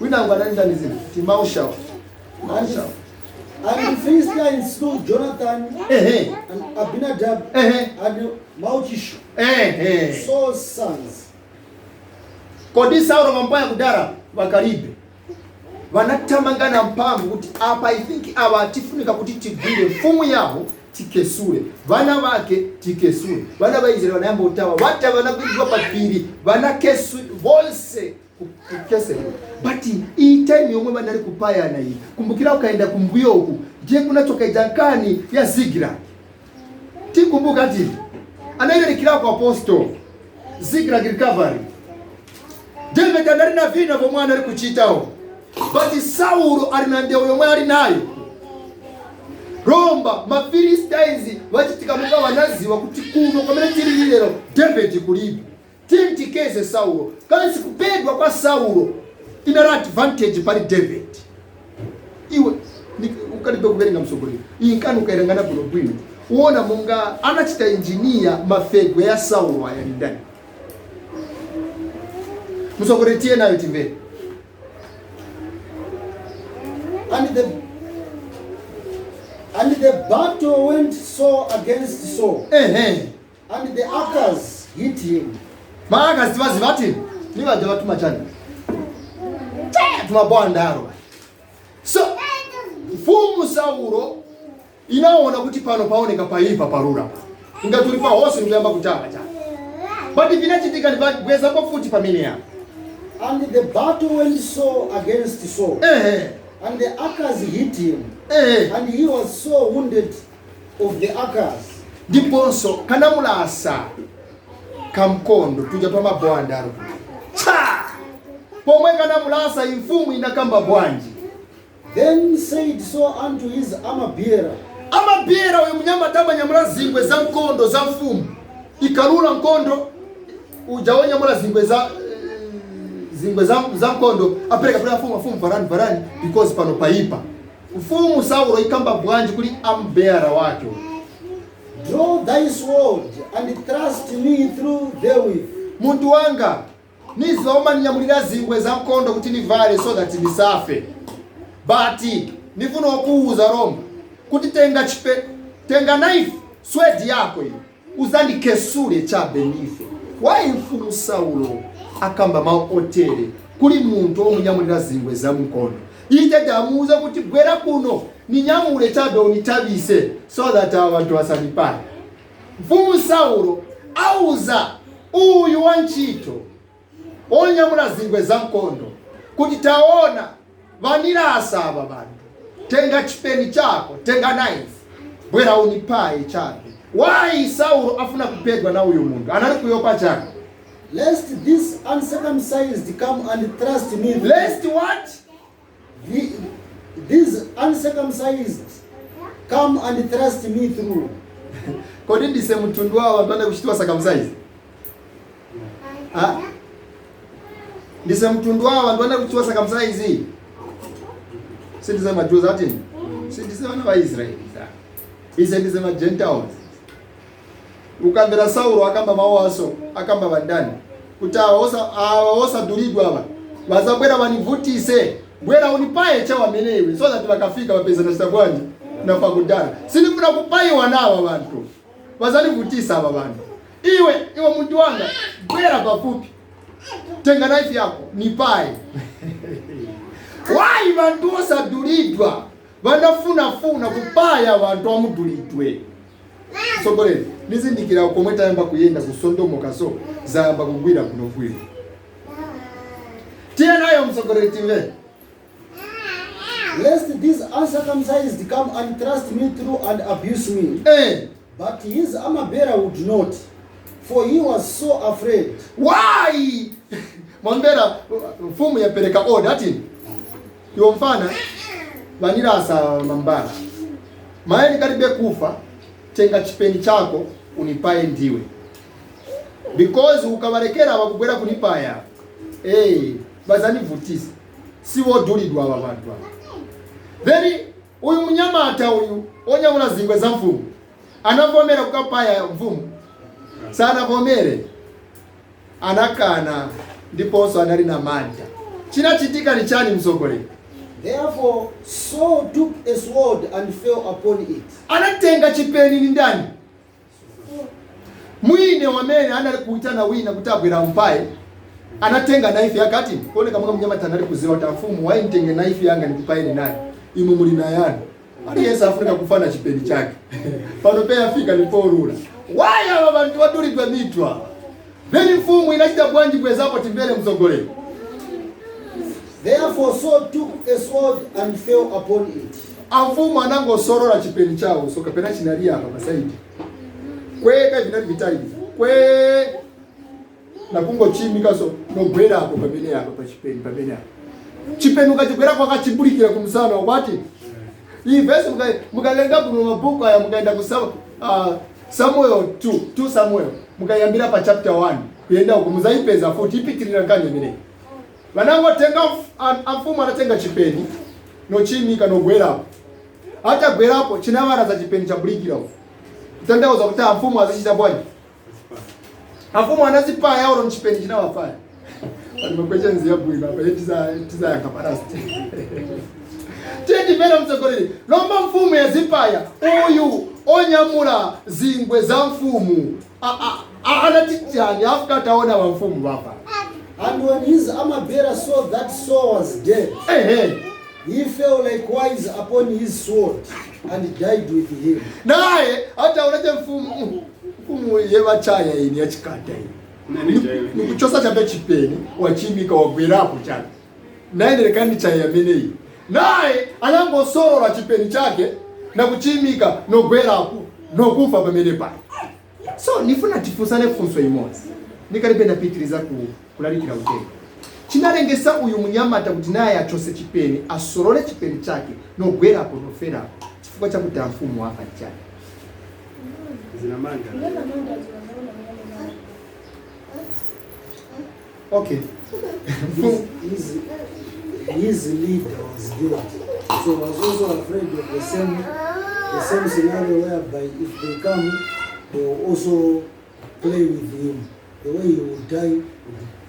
Winangu anani ndani zina? Timaushawa. Maushawa. And the Philistines slew Jonathan Ehe. and Abinadab Ehe. and Malchishua, Ehe. Saul's sons. Kodi Saulo vampaya kudara vakalibe. Vanatamangana mphamvu kuti apa I think ava tifunika kuti tigwire mfumu yawo tikesure, vana vake tikesure. Vana va Israeli vanayamba utawa vata vanagwirirwa papiri vanakesu vonse kukesera. But iyi time yomwe vanali kupayana iyi, kumbukira ukaenda kumbuyo uku ndiye kunachokaita nkani ya Ziklag. Tikumbuka ati anayilalikira kwa apostle Ziklag recovery. David anali na vina vomwe anali kuchitawo. But Saulo ali na ndewu yomwe ali nayo. Romba ma Philistines vachitika munga vanaziwa kuti kuno kwamene tili lero David kulibe. Timtikeze Saulo. Kansi kupedwa kwa Saulo inali advantage pali David. Iwe ukalibe kuverenga msogolero. Iyi nkani ukairangana bwino bwino. Uona munga anachita engineer mafegwe ya Saulo aya ndani. Msogolero tiye nayo timvere. And the battle went sore against Saul. Ehe. And the archers hit him. Maaka sivazi vati ni vaja vatuma chani. Tumabwandaro. So mfumu Saulo inaona kuti pano paoneka paipa parura. Ingatuli pa hose nikuyamba kutamba chani. But vinachitika ni bweza po futi pamene yapo. And the battle went sore against Saul, and the archers hit him, and he was sore wounded of the archers. Ndiponso kanamulasa kamkondo tuja pa mabwandaro cha pomwe kanamulasa, imfumu inakamba bwanji? Then said Saul unto his armor bearer, Amabiyera uyu munyamata amanyamula zingwe za mkondo za mfumu. Ikalula mkondo uja wonyamula zingwe za zingwe za mkondo apereka kuli afumu: "Afumu, varani, varani, because pano paipa." Mfumu Saulo ikamba bwanji kuli ambeyara wake? "Draw thy sword and thrust me through therewith." "Muntu wanga, niziwa umaninyamulira zingwe za mkondo kuti nivale so that nisafe, but nifuna okuuza Roma kuti tenga chipe, tenga knife, sword yako iyi, uzandikesule chabe nife." Wayi mfumu Saulo akamba mawu otere kuli munthu omunyamulira zingwe za mkondo? Ite tamuuza kuti bwera kuno ninyamule chabe unitabise so that awa bantu basanipaye. Mfumu Saulo auza uyu wantchito onyamula zingwe za mkondo kuti taona vanilasa ava vantu, tenga chipeni chako, tenga knife, bwera unipaye chabe. Wayi Saulo afuna kupegwa na uyu munthu? Anali kuyopa chake? "Lest this uncircumcised come and thrust me through." Lest what? These uncircumcised come and thrust me through. Kodi ndise mtundu wawo vantu ane kuchitiwa circumcise? Ah? Ndise mtundu wawo vantu ane kuchitiwa circumcise? Sindise maJews atini? Sindise vana vaIsraeri? Ise ndise maGentiles. Ukamvera Saulo akamba mawu aso akamba vandani kuti awa osadulidwa ava vazabwera vanivutise, bwera unipaye chawamenewe so that vakafika vapeza nachita bwanji nafa kudala. Sindifuna kupayiwa nawa vantu, vazanivutisa ava vantu. Iwe, iwe muntu wanga, bwera pafupi, tenga knife yako nipaye. Wayi vantu osadulidwa vanafunafuna kupaya vantu amudulidwe? Sokoleni nizindikira komwe tayamba kuyenda kusondomoka, so zayamba kugwira kuno bwino. Tiye nayo msogoleri, timve. "Lest these uncircumcised come and thrust me through and abuse me." But his armor bearer would not, for he was so afraid. Why? Mwambera mfumu yapereka order ati iwo mfana vanilasa mambala maeni kalibe kufa, tenga chipeni chako unipaye ndiwe, because ukavalekera vakugwera kunipaya, hey, vazanivutisa, siwodulidwa ava vantu ava. Then uyu munyamata uyu onyamula zingwe za mfumu anavomera kukapaya mfumu? Sanavomere, anakana, ndiponso anali na manja. Chinachitika ni chani, msogoleri? Therefore Saul took a sword and fell upon it. Anatenga chipeni ni ndani? Mwine wamene anali kuitana wina kuti abwera mpaye anatenga knife yake ati kuoneka mwanga mnyamata anali kuziwa kuti mfumu waintenge knife yanga ndikupaye ni nani, imwe muli na yanu. Aliyense afunika kufana chipeni chake pano pe afika niporula. Waya ava vantu vadulidwa mitu ava? Then mfumu inachita bwanji? Bwezapo timbere, msogoleri. Therefore Saul took a sword and fell upon it. Amfumu anangosorora chipeni chawo so kapena chinali apa pasaidi kweka vinali vitali kwe nakungochimika so nogwera apo pamene apa pachipeni pamene apa chipeni ukachigwera kwakachibulikira kumusana wakwati. Iyi vesi mukalenga kuno mabhuku aya, mukaenda ku Samuel 2, 2 Samuel, mukayambira pa chapter 1 kuyenda uku muzaipeza futi ipitirira nkani imeneyi. Vanangotenga amfumu anatenga chipeni nochimika nogwerapo. Atagwerapo chinavaraza chipeni chabulikira uku, kutanthauza kuti amfumu azichita bwanji? Amfumu anazipaya uro mchipeni chinawafaya. Pali maquestions yabwino apa tizayankha parasti. Tiyendimene mtsogoleri, lomba mfumu yazipaya uyu onyamula zingwe za mfumu anatitani afika taona wa mfumu vafa? And when his armor bearer saw that Saul was dead, he fell likewise upon his sword and died with him. Naye ataona che mfumu, mfumu yevachaya ini yachikata iyi. Nikuchosa chabe chipeni wachimika wagwerapo chabe naye nelekani chayameneyi naye anangosorora chipeni chake na kuchimika nogwerapo nokufa pamene pali. So nifuna tifusane funso imodzi nikalibe ndapitiriza kulalikira uthenga. Chinalengesa uyu munyamata kuti naye achose chipeni, asorole chipeni chake nogwerapo noferapo, chifukwa chakuti amfumu afa chake. Zinamanga. Okay. His leader was dead, so was also afraid of the same scenario whereby if they come, they will also play with him. The way he would die would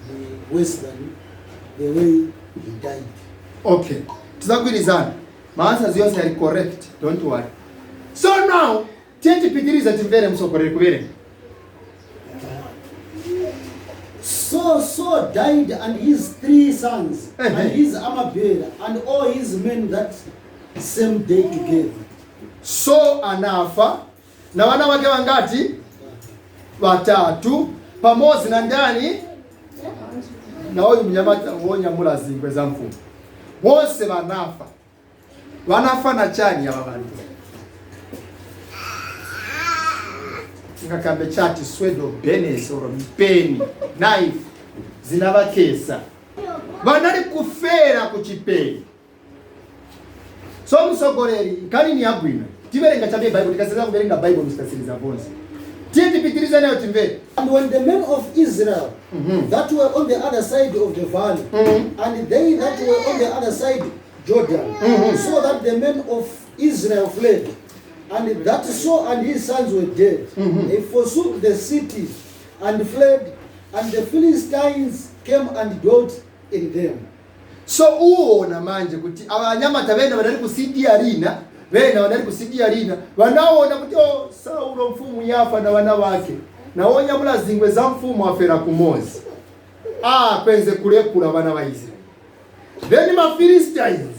be worse than the way he died. Okay, tizagwirizana. Ma answers yonse ali correct, don't worry. So now tiye tipitiriza timvere msokoreri kuverenga. So Saul died and his three sons and his armor bearer and all his men that same day together. So anafa na wana wake wangati? Watatu, pamodzi na ndani na uyu mnyamata wonyamula zingwe za mfumu. Wonse vanafa. Vanafa na chani ava vantu? Ngakambe chati swedo benes or mpeni knife zinavakesa. Vanali kufera kuchipeni. So msogoleri kani ni abwino tiverenga chabe Bible, tikasiriza kuverenga Bible mustasiriza vonse. Tiye tipitiriza nayo timvere. And when the men of Israel that were on the other side of the valley, and they that were on the other side Jordan, saw that the men of Israel fled, and that Saul and his sons were dead, they forsook the city and fled, and the Philistines came and dwelt in them. So uwona manje kuti abanyamata bena vanali kusidia lina, bena vanali kusidia lina, vanaona kuti oh, Saulo mfumu yafa na vana vake nawonyamula zingwe za mfumu afera kumozi kwenze kulekula vana va Israeli. Then ma Philistines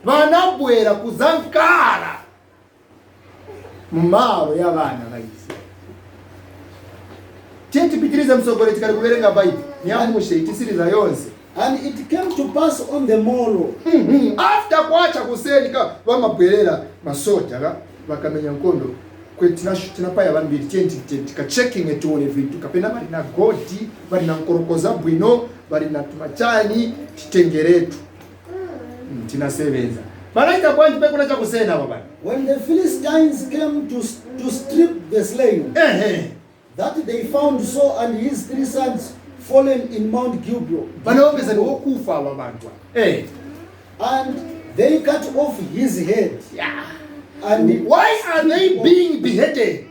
vanabwera kuzankala mumalo ya vana va Israeli. Tiye tipitirize msogole tikali kuverenga Bible niyamushe itisiriza yonse. And it came to pass on the morrow, After kwacha kuseni ka vamabwerera masoja ka vakamenya nkondo kwe tinapaya vambiri, tiye tikachecking tione vintu kapena vali na godi, vali na nkorokoza bwino, vali na tumachani titengeretu. Tinasebenza vanaita bwanji pekuna chakusena ava bana. When the Philistines came to strip the slain, that they found Saul and his three sons fallen in Mount Gilboa. Vanaopeza ni wokufa ava vantu. And they cut off his head. And Why are they being beheaded?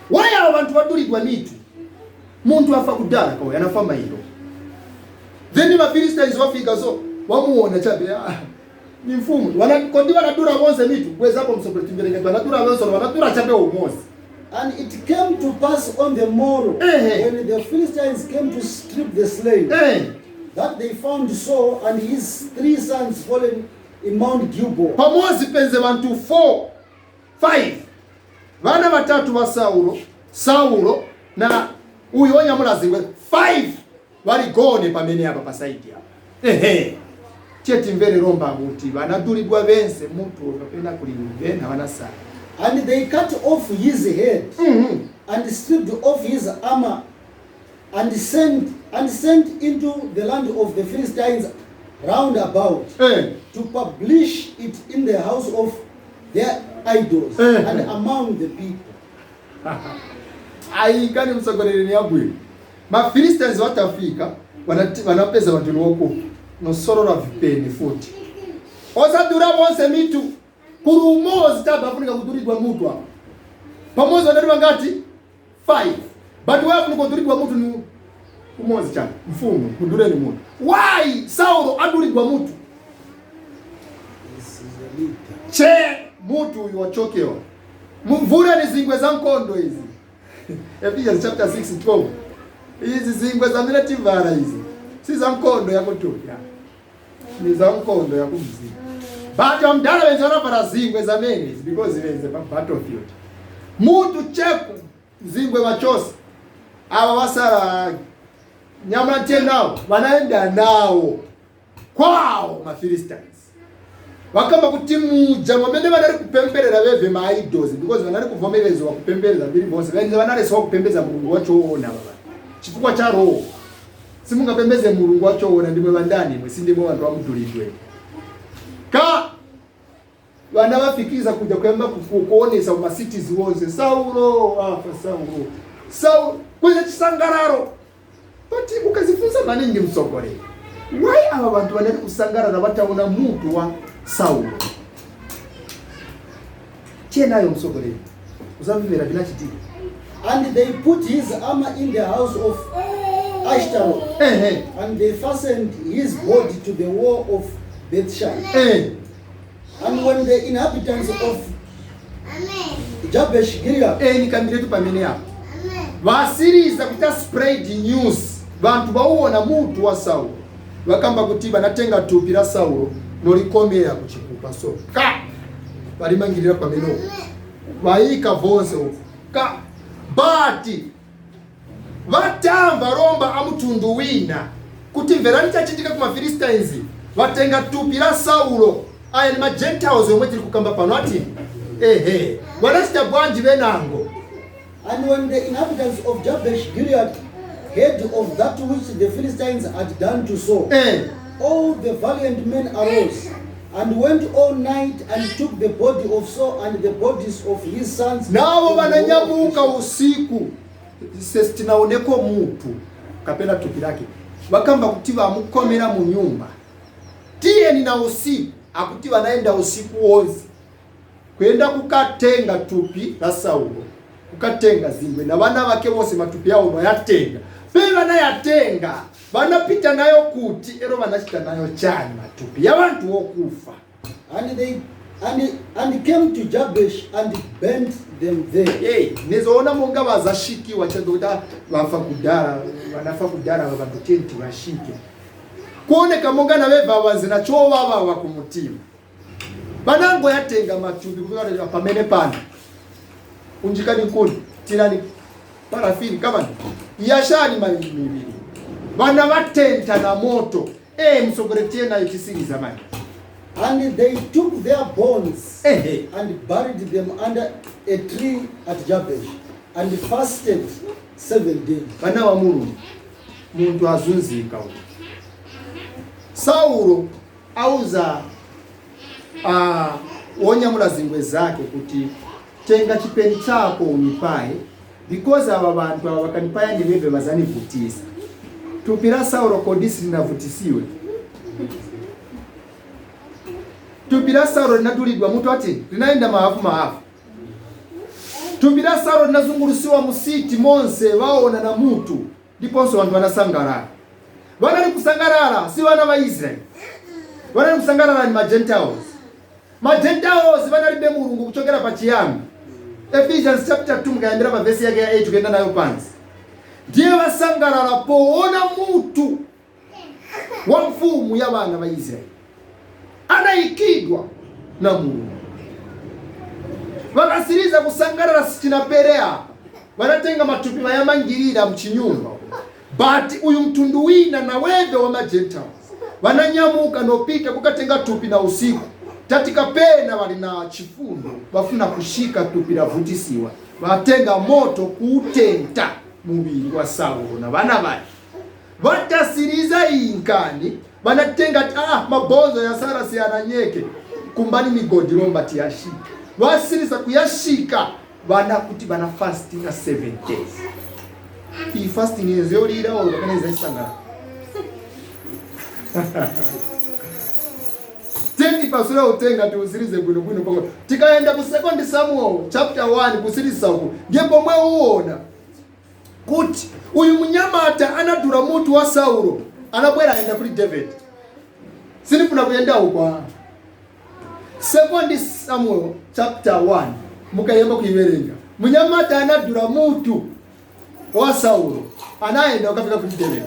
Why ava vantu vadulidwa mitu? Muntu afa kudala kawe anafa mailo. Then ma Philistines wafika, so wamuona chabe, ni mfumu. Wana kondi wanadura bonse mitu kwezapo msokole timberenge wanadura bonse, wanadura chabe umosi. And it came to pass on the morrow, when the Philistines came to strip the slain, that they found Saul and his three sons fallen in Mount Gilboa. Pamozi penze vantu 4 5 vana vatatu va Saulo, Saulo na uyu wonyamula zingwe 5 vari gone pamene apa pa side apa. Tiye timvere romba kuti vanadulidwa vense mutu kapena kuli vena vanasala. And they cut off his head and stripped off his armor and sent into the land of the Philistines round about to publish it in the house of their idols and among the people. Ayikani msogoleri ni abwino. Ma Philistines watafika wanapeza vantu niwokufa nosorora vipeni futi osadura bonse mitu kuri umozi taba afunika kuduridwa mutu apa pamozi vanali vangati 5 but wewe afunika kuduridwa mutu ni umozi cha mfumu kudureni mutu. Why Saulo aduridwa mutu? This is a leader. Che mutu uyu wachokewa mumvure ni zingwe za nkondo izi. Ephesians chapter 6 12, izi zingwe zamene tivara izi si za nkondo yakutuya, ni za nkondo yakumzima, but wamdala wenze wanavara zingwe zamene izi because venze pa battlefield. Mutu cheku zingwe wachosa. Ava vasara nyamula nawo vanaenda nawo kwawo maPhilistines. Vakamba kuti muja mwamene vanali kupemberera veve maidols, because vanali kuvomerezwa kupembereza vili vonse, venze vanalesiwa kupembeza Mulungu wachoona vava chifukwa cha roho. Simungapembeze Mulungu wachoona ndimwe vandani mwe sindimwe vantu vamudulidwe ka vana vafikiza kuja kuyamba kuonesa kumasities wonse, Saulo afa, Saulo, Saulo, kuita chisangalalo. But ukazifunza maningi msogolero, why ava vantu vanali kusangalala vataona mutu wa Saulo? Tiye nayo msogolero, uzamvera vinachitika. And they put his armor in the house of Ashtaroth, and they fastened his body to the wall of Bethshan. And when the inhabitants of Jabesh Gilead Nikambiretu pamene apo vasiriza kuita spread news, vantu vauona mutu wa Saulo, vakamba kuti vanatenga thupi la Saulo nolikomera kuchikupa, so ka valimangirira pamenepo, vayika vonse uko ka. But vatamva lomba amutundu wina kuti mverani chachitika kuma Philistines, vatenga thupi la Saulo. Aya ni maGentiles yomwe tiri kukamba pano ati ehe, vanachita bwanji venango? And when the inhabitants of Jabesh Gilead heard of that which the Philistines had done to Saul, all the valiant men arose and went all night and took the body of Saul and the bodies of his sons. Navo vananyamuka usiku, sesitinaoneko mutu kapena thupi lake, vakamba kuti vamukomera mu nyumba, tiyeni na usiku. Akuti vanaenda usiku wonse kuyenda kukatenga thupi la Saulo, kukatenga zingwe na vana vake vose, matupi yawo noyatenga pe vanayatenga, vanapita nayo kuti ero vanachita nayo chani matupi ya vantu wokufa? And came to Jabesh and burnt them there. Hey, nizoona monga vazashikiwa chazo kuti vafa kudhara, vanafa kudhara vantu tenti vashike kuoneka monga naveva vazina chovavava kumutima. Vanangoyatenga matupi kufika pamene pano, unjikani nkuni, tirani parafini kamani, yashani miviri, vana vatenta na moto. E msogore nayo tisiriza mani. And they took their bones and buried them under a tree at Jabesh and fasted 7 days. Vana va Mulungu, muntu azunzika uyu Saulo auza wonyamula zingwe zake kuti tenga chipeni chako unipaye, because ava vantu ava vakanipaya ndiveve vazanivhutisa. Thupi la Saulo kodisi linavutisiwe? Thupi la Saulo linadulidwa mutu ati linaenda mahafu mahafu. Thupi la Saulo linazungulusiwa musiti monse, vaona na mutu, ndiponso vantu vanasangalala. Vanali kusangalala si vana va Israeli, vanali kusangalala ni maGentiles. MaGentiles vanalibe Mulungu kuchokera pachiyambi. Ephesians chapter 2, mukayambira pa vesi yake ya 8 kuyenda nayo pansi, ndiye vasangalala poona mutu wa mfumu ya vana va Israeli anayikidwa na Mulungu. Vakasiriza kusangalala, sichinapere apa, vanatenga matupi vayamangirira mchinyumba. But uyu mtundu wina naweve wa maGentiles vananyamuka nopita kukatenga tupi na usiku, tatikapena vali na chifundo, vafuna kushika tupi lavutisiwa, vatenga moto kuutenta muviri wa Saulo na vana vake. Vatasiriza inkani, vanatenga ti mabonzo ya sara siyananyeke, kumbani migodi lomba tiyashika. Vasiriza kuyashika, vana kuti vana fastinga 7 days. Iyi fasting yezeyolira olo pakaneza isangana tendi pasura utenga tiusirize bwino bwino pako. Tikaenda ku Second Samuel chapter 1 kusiriza uku, ndiye pomwe uona kuti uyu munyamata anadula mutu wa Saulo, anabwera aenda kuli David. Sinifuna kuyenda uko. Second Samuel chapter 1, mukayemba kuiwerenga, munyamata anadula mutu wa Saulo anaenda ukafika kuli David.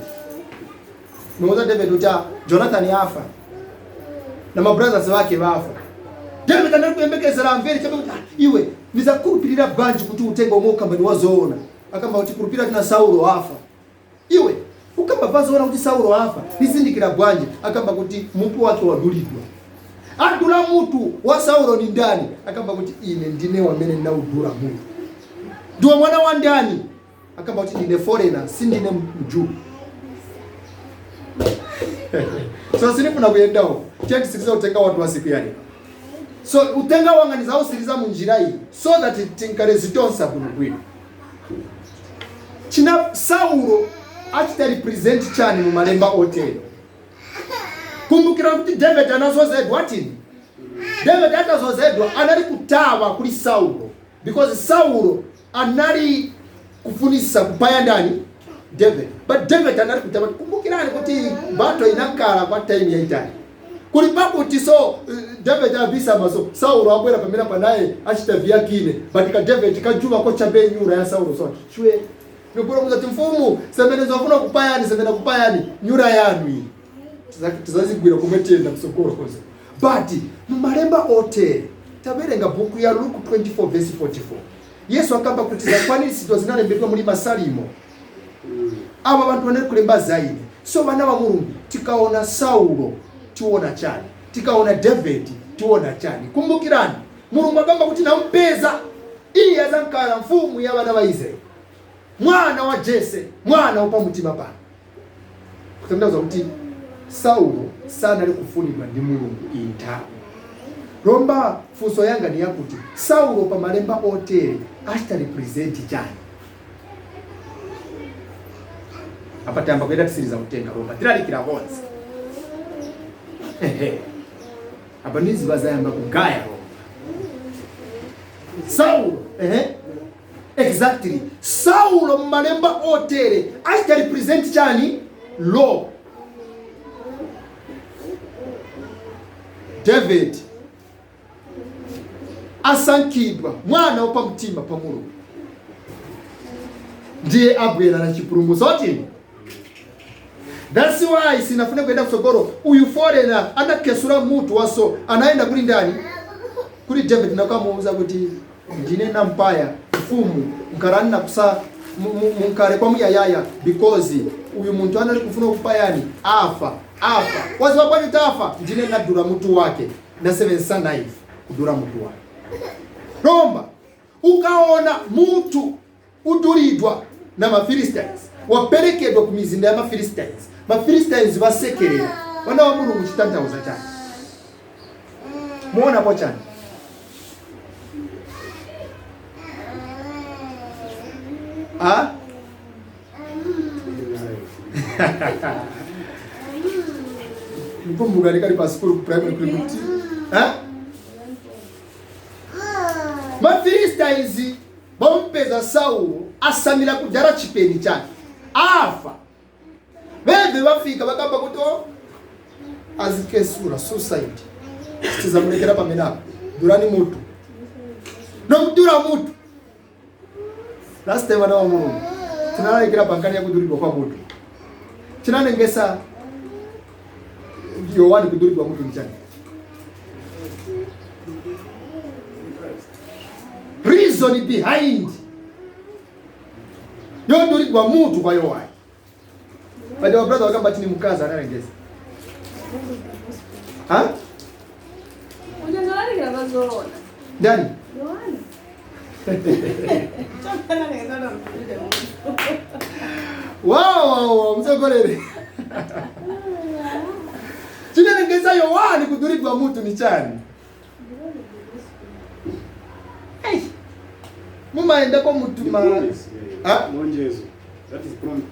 Muuza David kuti Jonathan afa na mabrothers wake vafa. David anali kuyembekezera amvere chabe kuti iwe nizakhulupirira bwanji kuti utenga omwe ukambani wazoona? Akamba kuti kulupira tina Saulo afa. Iwe ukamba vazoona kuti Saulo afa, nizindikira bwanji? Akamba kuti mutu wake wadulidwa. Adula mutu wa Saulo ni ndani? Akamba kuti ine ndine wamene naudula mutu. Ndiwe mwana wa ndani? Akamba kuti ndine foreigner, si ndine mJew. So sinifuna kuyendawo, tiye utenga watu wa siku yale. So utenga wanga nizausiriza munjira iyi so that tinkale zitonsa kuno bwino. China Saulo achita represent chani mu malemba otero. Kumbukira kuti David anazozedwa atini. David atazozedwa anali kutawa kuli Saulo because Saulo anali kufunisa kupaya ndani David, but David anali kutawa. Kumbukirani kuti battle inakala kwa time yaitali kuli pakuti so David abisa maso Saulo abwera pamene panaye achita vyakine, but ka David kajuva ko chabe nyura ya Saulo, so chwe nikuona kuti mfumu semene zofuna kupayani, semene kupayani nyura yanu iyi tizazigwira kumwe tiyenda kusokolo koze. But mumalemba otere taverenga buku ya Luke 24 verse 44, Yesu akamba kuti zakwaniritsidwa zinalembedwa muli Masalimo, aba bantu banali kulemba zaidi. So vana va Mulungu, tikaona Saulo tiona chani? Tikaona David tiona chani? Kumbukirani Mulungu akamba kuti nampeza iye azankhala mfumu ya vana va Israeli, mwana wa Jese, mwana wapamutima pano. Kutanthauza kuti Saulo sanali kufunidwa ndi Mulungu inthawi. Lomba funso yanga ni yakuti Saulo pa malemba otere achita represent chani? Apa tayamba kuyenda tisiriza kutenga, lomba tilalikira konse. Ehe, apa ndiziva zayamba kugaya lomba Saulo. Ehe, exactly. Saulo mmalemba otere achita represent chani? Law. David asankhidwa, mwana wapamtima pa Mulungu, ndiye abwera na chipulumutso oti. That's why sinafune kuenda kusogolo. Uyu foreigner anakesura mutu waso anaenda kuli ndani? Kuli David, nakamuuza kuti ndine nampaya mfumu nkarani nakusa munkare kwa muyayaya because uyu muntu anali kufuna kupayani afa afa waziwa bwanji tafa ndine nadura mutu wake na sebenzisa knife kudura mutu wake. Romba ukaona mutu udulidwa na maphilistines, waperekedwa ku mizinda ya maphilistines, maphilistines vasekerera, vana wa Mulungu, chitanthauza chani? Muonapo chani? Ah? Nikumbuka nikali pa school ku primary kuli kuti, ha? Maphilistines bampeza Saulo asamira kudara chipeni chake afa. Beve bafika bakamba kuti, oh, azikesura suicide, tizamulekera pamenapo, durani mutu nomudura mutu. Last time, vana wa Mulungu, tinalekera pankani ya kuduridwa kwa mutu. Chinanengesa Yohani kuduridwa mutu ni chani? Reason behind yoduridwa mutu kwa Yohani? But our brother wakamba tini mukazi analengeza. Ha? Unyanzolalikira bazoona. Ndani? Yohana. Chokana ngena mfundile muntu. Wow, msogolere. Chinalengeza Yohani kuduridwa mutu ni chani? Hey. Mumaendako mutuma. Ha? Lonjezo. That is promise.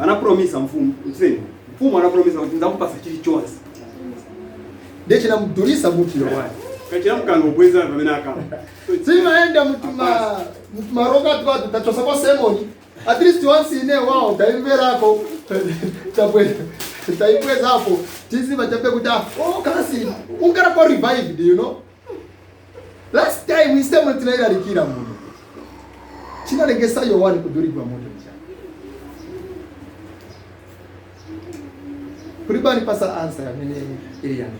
Anapromisa mfumu. Useni. Mfumu anapromisa kuti nzakupasa chilichonse. Ndiye chinamudurisa mutu Yohani. Kachira mukanga ubweza pamene akamba. Simaenda mutuma mutumaroka twatu tachosa kwa sermon. At least once in a while taimverako tabwe taibwezapo tiziva chape kuti, ah, oh, kasi ungara kwa revived. Last time sermon tinailalikira muno. Chinalengesa Yohani kuduridwa moto ni chani? Kulibani pasa answer yamene ili yani.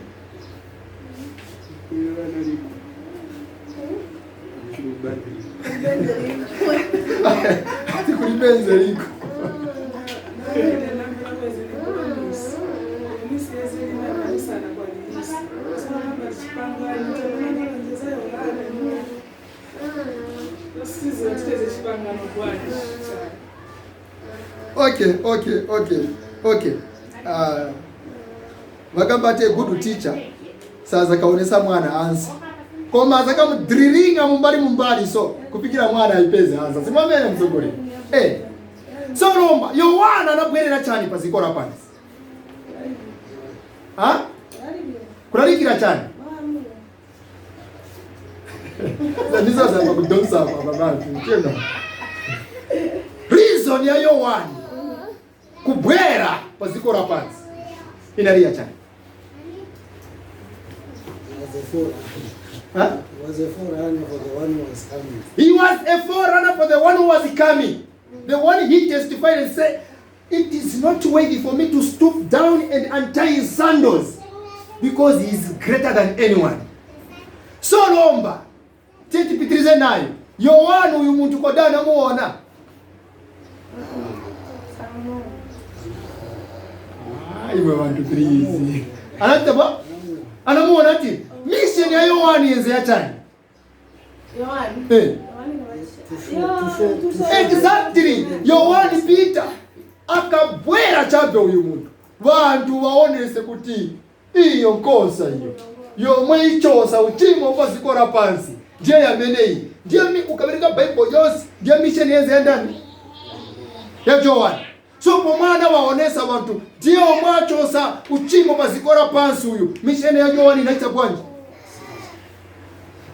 Kulipenze liko. Okay. Vakamba ati a good teacher saza kaonesa mwana answer koma azakamudriringa mumbali mumbali so kupikira mwana aipeze answer simwamene mzogolera so lomba Yohana anabwerera chani paziko la pansi ha kulalikira chani ndizo zamba kudonsa apa babantu chena reason ya Yohana kubwera paziko la pansi inalia chani. Huh? He was a forerunner for the one who was coming. He was a forerunner for the one who was coming. The one he testified and said, it is not worthy for me to stoop down and untie his sandals because he is greater than anyone. So lomba, titi nayo. Yohana uyu muntu kodana muona. Iwe bantu please. Anataba? Anamuona ati mission ya Yohana yenze ya chani. Yohana. Exactly. Yohana Peter akabwera chabe uyu muntu. Bantu waonese kuti iyo nkosa iyo. Yomwe ichosa uchimo pazikora pansi. Ndiye yameneyi. Ndiye ukabereka Bible yonse. Ndiye mission yenze ya ndani. Ya Yohana. So pomwana waonesa bantu ndiye omwachosa uchimo pazikora pansi uyu. Mission ya Yohana inaita bwanje.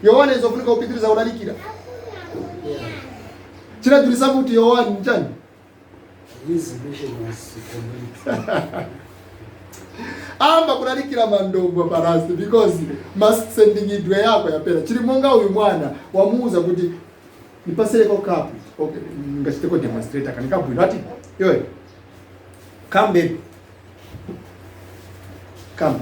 Yohana izofunika kupitiriza ulalikira. Chinadulisa kuti Yohana njani? His mission was complete. Amba kulalikira mandombo parasi because masendingidwe yako yapera. Chilimonga uyu mwana wamuuza kuti nipasereko kapu. Okay, ngachiteko demonstrator kanikabwino ati yoye. Come baby. Come.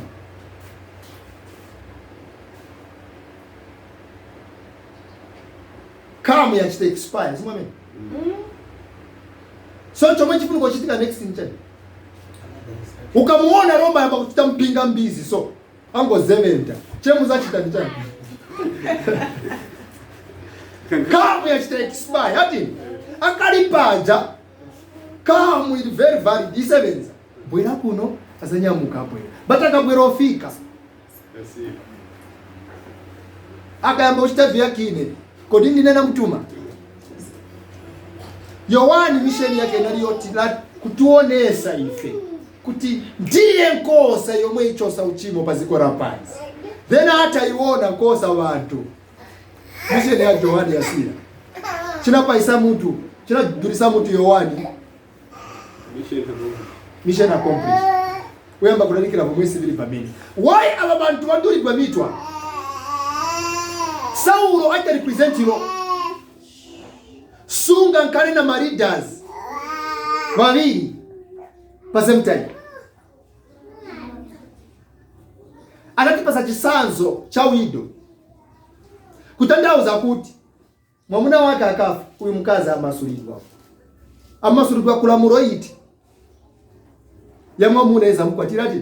Come yachite expire, simame. So chomwe chifuniko chitika next in chani. Ukamuona Roma yamba kuchita mpinga mbizi so angozementa. Chemuza chita ndichani. Come yachite expire, ati akalipaja. Come is very valid isebenza. Bwera kuno azanyamuka bwera. Batakabwera ofika. Akayamba kuchita vyakine. Kodi ndinena mtuma. Yohani mission yake inaliyoti kutuonesa ife kuti ndiye nkosa yomwe ichosa uchimo paziko la pansi. Then hata iwona nkosa bantu. Mission ya Yohani yasira. Chinapaisa mutu, chinadulisa mutu Yohani. Mission accomplished. Uyamba kulalikira pomwe sivili pamene. Why aba bantu badulidwa mitwa? Saulo aita represent ilo. Sunga nkale na maridas vaviri pa same time. Anatipasa chisanzo cha wido. Kutandauza kuti mwamuna wake akafa uyu mukazi amasulidwa. Amasulidwa kulamulo iti. Ya mwamuna eza mukwatira ati.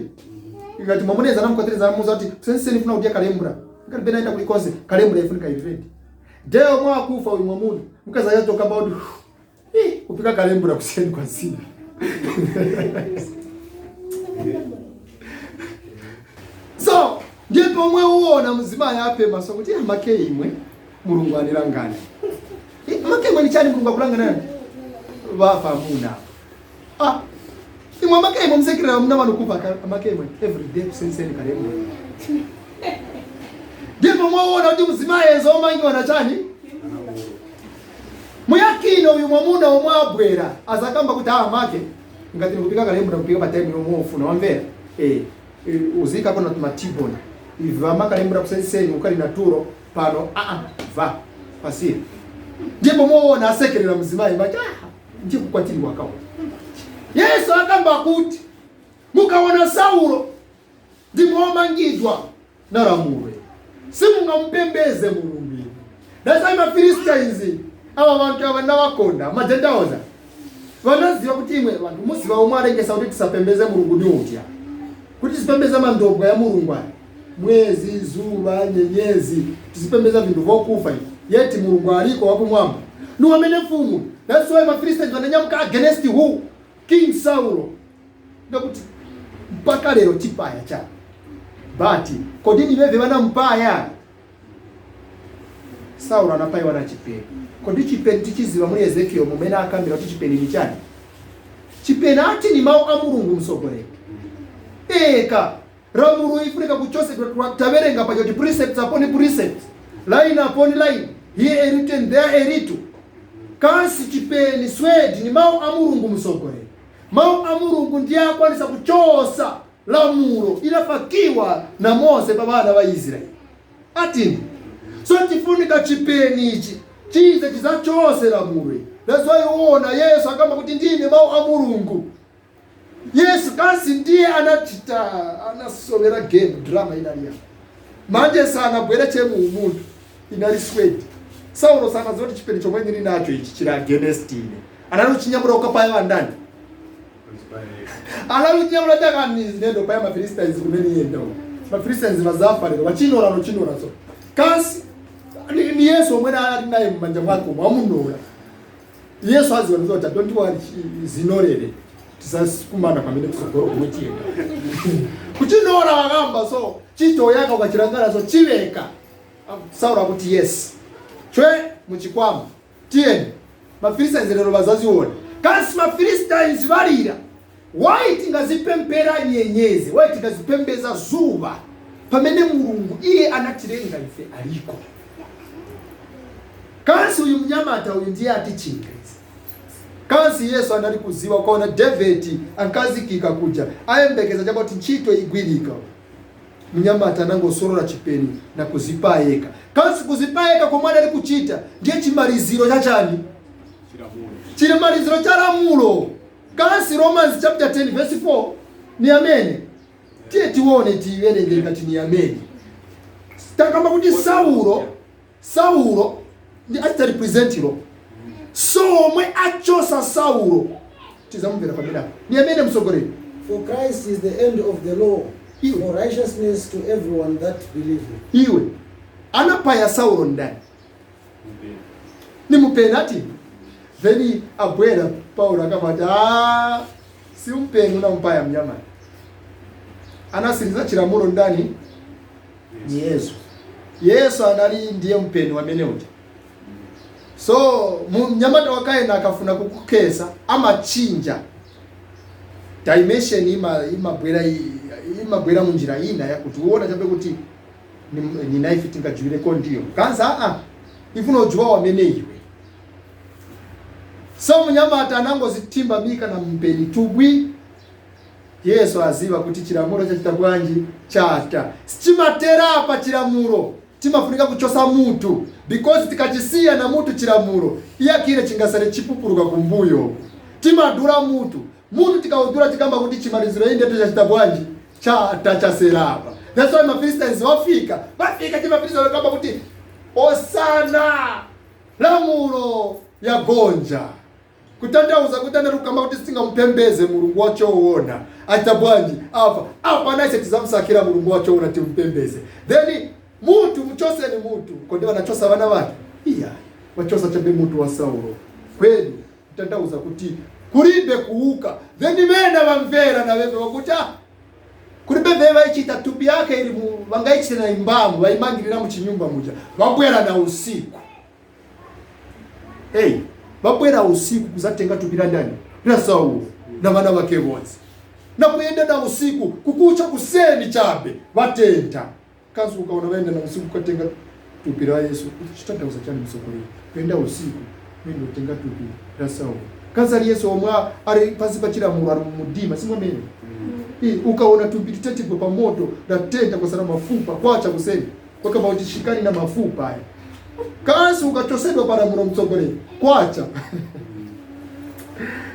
Ngati mwamuna eza namukwatira zamuza ati senseni funa kudya kalembra. Ngati bena enda kulikonse kalembra ifunika iredi. Deo mwa kufa uyu mwamuna. Mukazi ayatoka about kupika kalembra kuseni kwa sina. So, ndipo mwe uona mzima yape maso kuti amake imwe Mulungu anilangane. Amake imwe ni chani Mulungu akulangana? Vafa muna. Ah. Imwe amake imwe msekirira muna manukupa amake imwe every day kusenseni kalembra. Ndipo mwe uona kuti mzima yezo mangi wanachani? Muyakino uyu mwamuna omwabwera azakamba kuti amake ngati nikupika kalembra kupika pa time yomwe wamvera. Uzika kona tumatibona. Iva makalembra kusenseni ukali naturo pano va pasira. Ndipo muona asekerera mzimayi bati ndiye kukwatiri wakawo. Yesu akamba kuti mukaona Saulo ndimomangidwa na ramurwe. Simungampembeze Mulungu. That's why Philistines Ava vantu ava ndavakonda majendaoza vanaziva kuti imwe vantu muziva omwe alengesa kuti tisapembeze mulungu ni utya kuti tisipembeza mandobwa ya mulungu aya mwezi, zuva, nyenyezi, tisipembeza vintu vokufa ivi yeti mulungu aliko wakumwamba ni wamene mfumu. That's why maphilistines vananyamuka against who? King Saulo, ndakuti mpaka lero chipaya cha but kodi ni veve vanampaya Saulo anapayiwa na chipeni. Kodi chipeni tichiziva muri Ezekiel mumene akambira kuti chipeni ni chani? Chipeni ati ni mawu a mulungu msogoleri eka ramulo ifunika kuchosedwa. Taverenga pacho kuti precepts upon precepts, line upon line, here a written, there a little. Kansi chipeni, sword, ni mawu a mulungu msogoleri. Mawu a mulungu ndiye akwanisa kuchosa lamulo inafakiwa na Mose pa vana va Israeli atini. So tifunika chipeni ichi chize chizachose lamulo. That's why uona Yesu akamba kuti ndine mawu a mulungu. Yesu kasi ndiye anachita anasovera game drama inaliya manje sana bwere chemu umuntu inali sword. Saulo sana zoti chipeni chomwe ndili nacho ichi chili against ine. Analuchinyamula ukapaya wandani, analuchinyamula chakanizi nendo paya maphilistines kumene yenda uko maphilistines vazafa lero vachinora nochinora. So kasi ni Yesu omwene ali naye mumanja mwake omwe amunola. Yesu aziwaniza kuti don't worry, zinorere tisakumana pamene kusogolo kumwe chiyenda kuchinora wakamba. So chitoyaka ukachilangana so chiveka. Saulo akuti yes chwe muchikwama tiyeni maphilistines lero vazaziona. Kasi maphilistines valira why tingazipempera nyenyezi, why tingazipembeza zuva pamene mulungu iye anatilenga ife aliko. Kasi uyu mnyamata uyu ndiye atichinga. Kansi Yesu anali kuziwa kwaona David ankazikika kuja ayembekeza chakoti ntchito igwirika. Mnyamata anangosorora chipeni na kuzipayeka. Kansi kuzipayeka komwe anali kuchita ndiye chimaliziro chachani? Chimaliziro cha lamulo. Kansi Romans chapter 10 verse 4 ni amene tiye tione, tiwerenge ngati ni amene takamba kuti Saulo ndi achita represent so omwe achosa Saulo tizamumvera pamene apo ni amene msogoleri. For Christ is the end of the law, Iwe. For righteousness to everyone that believeth. Iwe anapaya Saulo ndani? Ni mupeni ati. Then abwera Paulo akamati, "Ah, si mpeni unampaya mnyama, anasiriza chilamulo ndani? Ni Yesu." Yesu anali ndiye mpeni wamene uja. So mnyamata wakaena akafuna kukukesa amachinja dimension, imabwera imabwera munjira ina yakuti uona chabe kuti ni knife tingajuwireko ndiyo kanza a ifuna ujuwa wamene iwe. So mnyamata anangozitimba mika na mpeni tubwi. Yesu aziva kuti chilamulo chachita bwanji? Chata. Sichimatera apa chilamulo timafunika kuchosa mutu because tikachisiya na mutu chilamulo iyakile chingasale chipupuluka kumbuyo. Timadula mutu. Mutu tikaudula tikamba kuti chimaliziro inde chachita bwanji? Chata, chaserapa. That's why maphilistines wafika chimafilistines wakamba kuti osana, lamulo yagonja, kutanthauza kuti anali kuti sitingamupembeze mulungu wachoona achita bwanji? Afa. Apa naise tizamusakira mulungu wachoona timpembeze. Then mutu muchoseni mutu. Kodi wanachosa vana vake? Iya, wachosa chabe mutu wa Saulo kweli, kutanthauza kuti kulibe kuuka. Then vena vamvera na veve wakuti ah, kulibe veve vaichita tupi yake ili vangaichite na imbamu vaimangirira muchinyumba muja. Vabwera na usiku. Hey, vabwera usiku kuzatenga tupi la ndani? La Saulo na vana vake vonse na kuyenda na usiku kukucha kuseni chabe vatenta. Kansi ukaona vaenda na usiku kukatenga tupi la Yesu chitanthauza chani msokolero kuyenda usiku kuyenda kutenga tupi la Saulo? Kansi ali Yesu omwe ali pansi pa chilamulo ali mumdima simwamene. Ukaona tupi litetigwe pa moto latenta kwasala mafupa kwacha kuseni kwakamba kuti shikani na mafupa aya. Kansi ukachosedwa palamulo mtsogoleri kwacha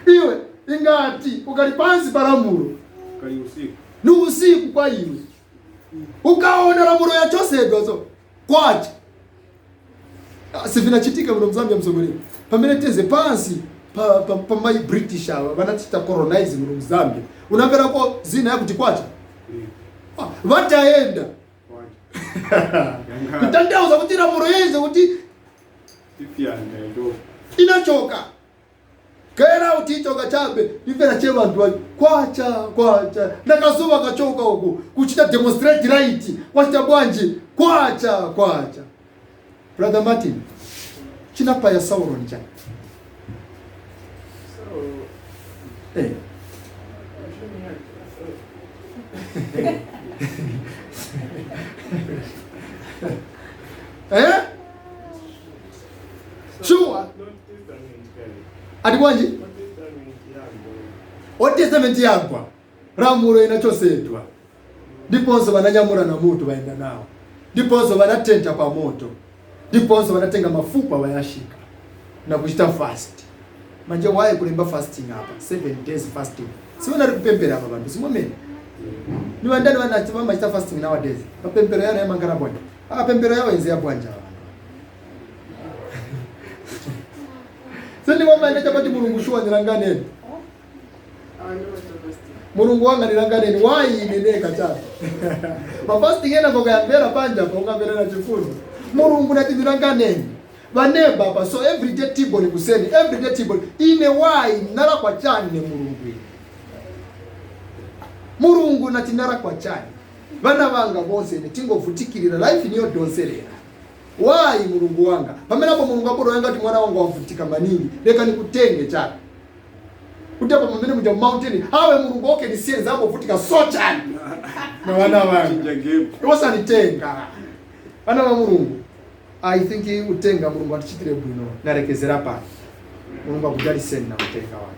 iwe ingati ukali pansi palamulo Kali usiku. Ni usiku kwa iwe ukaona lamulo yachosedwa so kwacha. Ah, sivinachitika muno mZambia msogolera pamene teze pansi pa, pa, pa mai British ava vanachita colonize muno mZambia, unamverako zina yakuti kwacha? Ah, vataenda kutanthauza kuti lamulo yenze kuti inachoka kera kuti ichoka chabe imvera che vantu kwacha kwacha nakazuva kachoka uku kuchita demonstrate right kwachita bwanji kwacha kwacha. Brother Martin, chinapaya Saulo njani? Eh. Eh? Sure. Ati bwanji? Old Testament yagwa. Lamulo inachosedwa. Ndiponso vananyamula na mutu vaenda nawo. Ndiponso vanatenta pa moto. Ndiponso vanatenga mafupa vayashika. Na kuchita fast. Manje waye kulemba fasting apa? 7 days fasting. Sivanari kupempera apa vantu simomene. Ni vandani vamachita fasting nowadays? Mapempero yana yamangara bwanja. Ah, pempero yawo inzi ya bwanja vantu. Sendimwamaine chapati Mulungu shuwa nilanganeni. Mulungu wanga nilanganeni wayi ineneka chabe. Mafasting ena kokayambera panja pongamvera na chifundo. Mulungu nati nilanganeni. Vaneba pa so everyday tibo ni kuseni, everyday tibo ine wayi nara kwa chani ne Mulungu ine. Mulungu nati nara kwa chani. Vana vanga bonse ine tingovutikirira life niyo donserera. Wayi Mulungu wanga. Pamene apo Mulungu aboro wanga ti mwana wangu wavutika maningi. Leka nikutenge chani. Kuti apa pamene muja mountain hawe Mulungu okay nisienza apo vutika so chani. Na wana vanga. Osanitenga. Vana va Mulungu. I think utenga Mulungu atichitire bwino narekezera pano. Mulungu akudaliseni na utenga wake.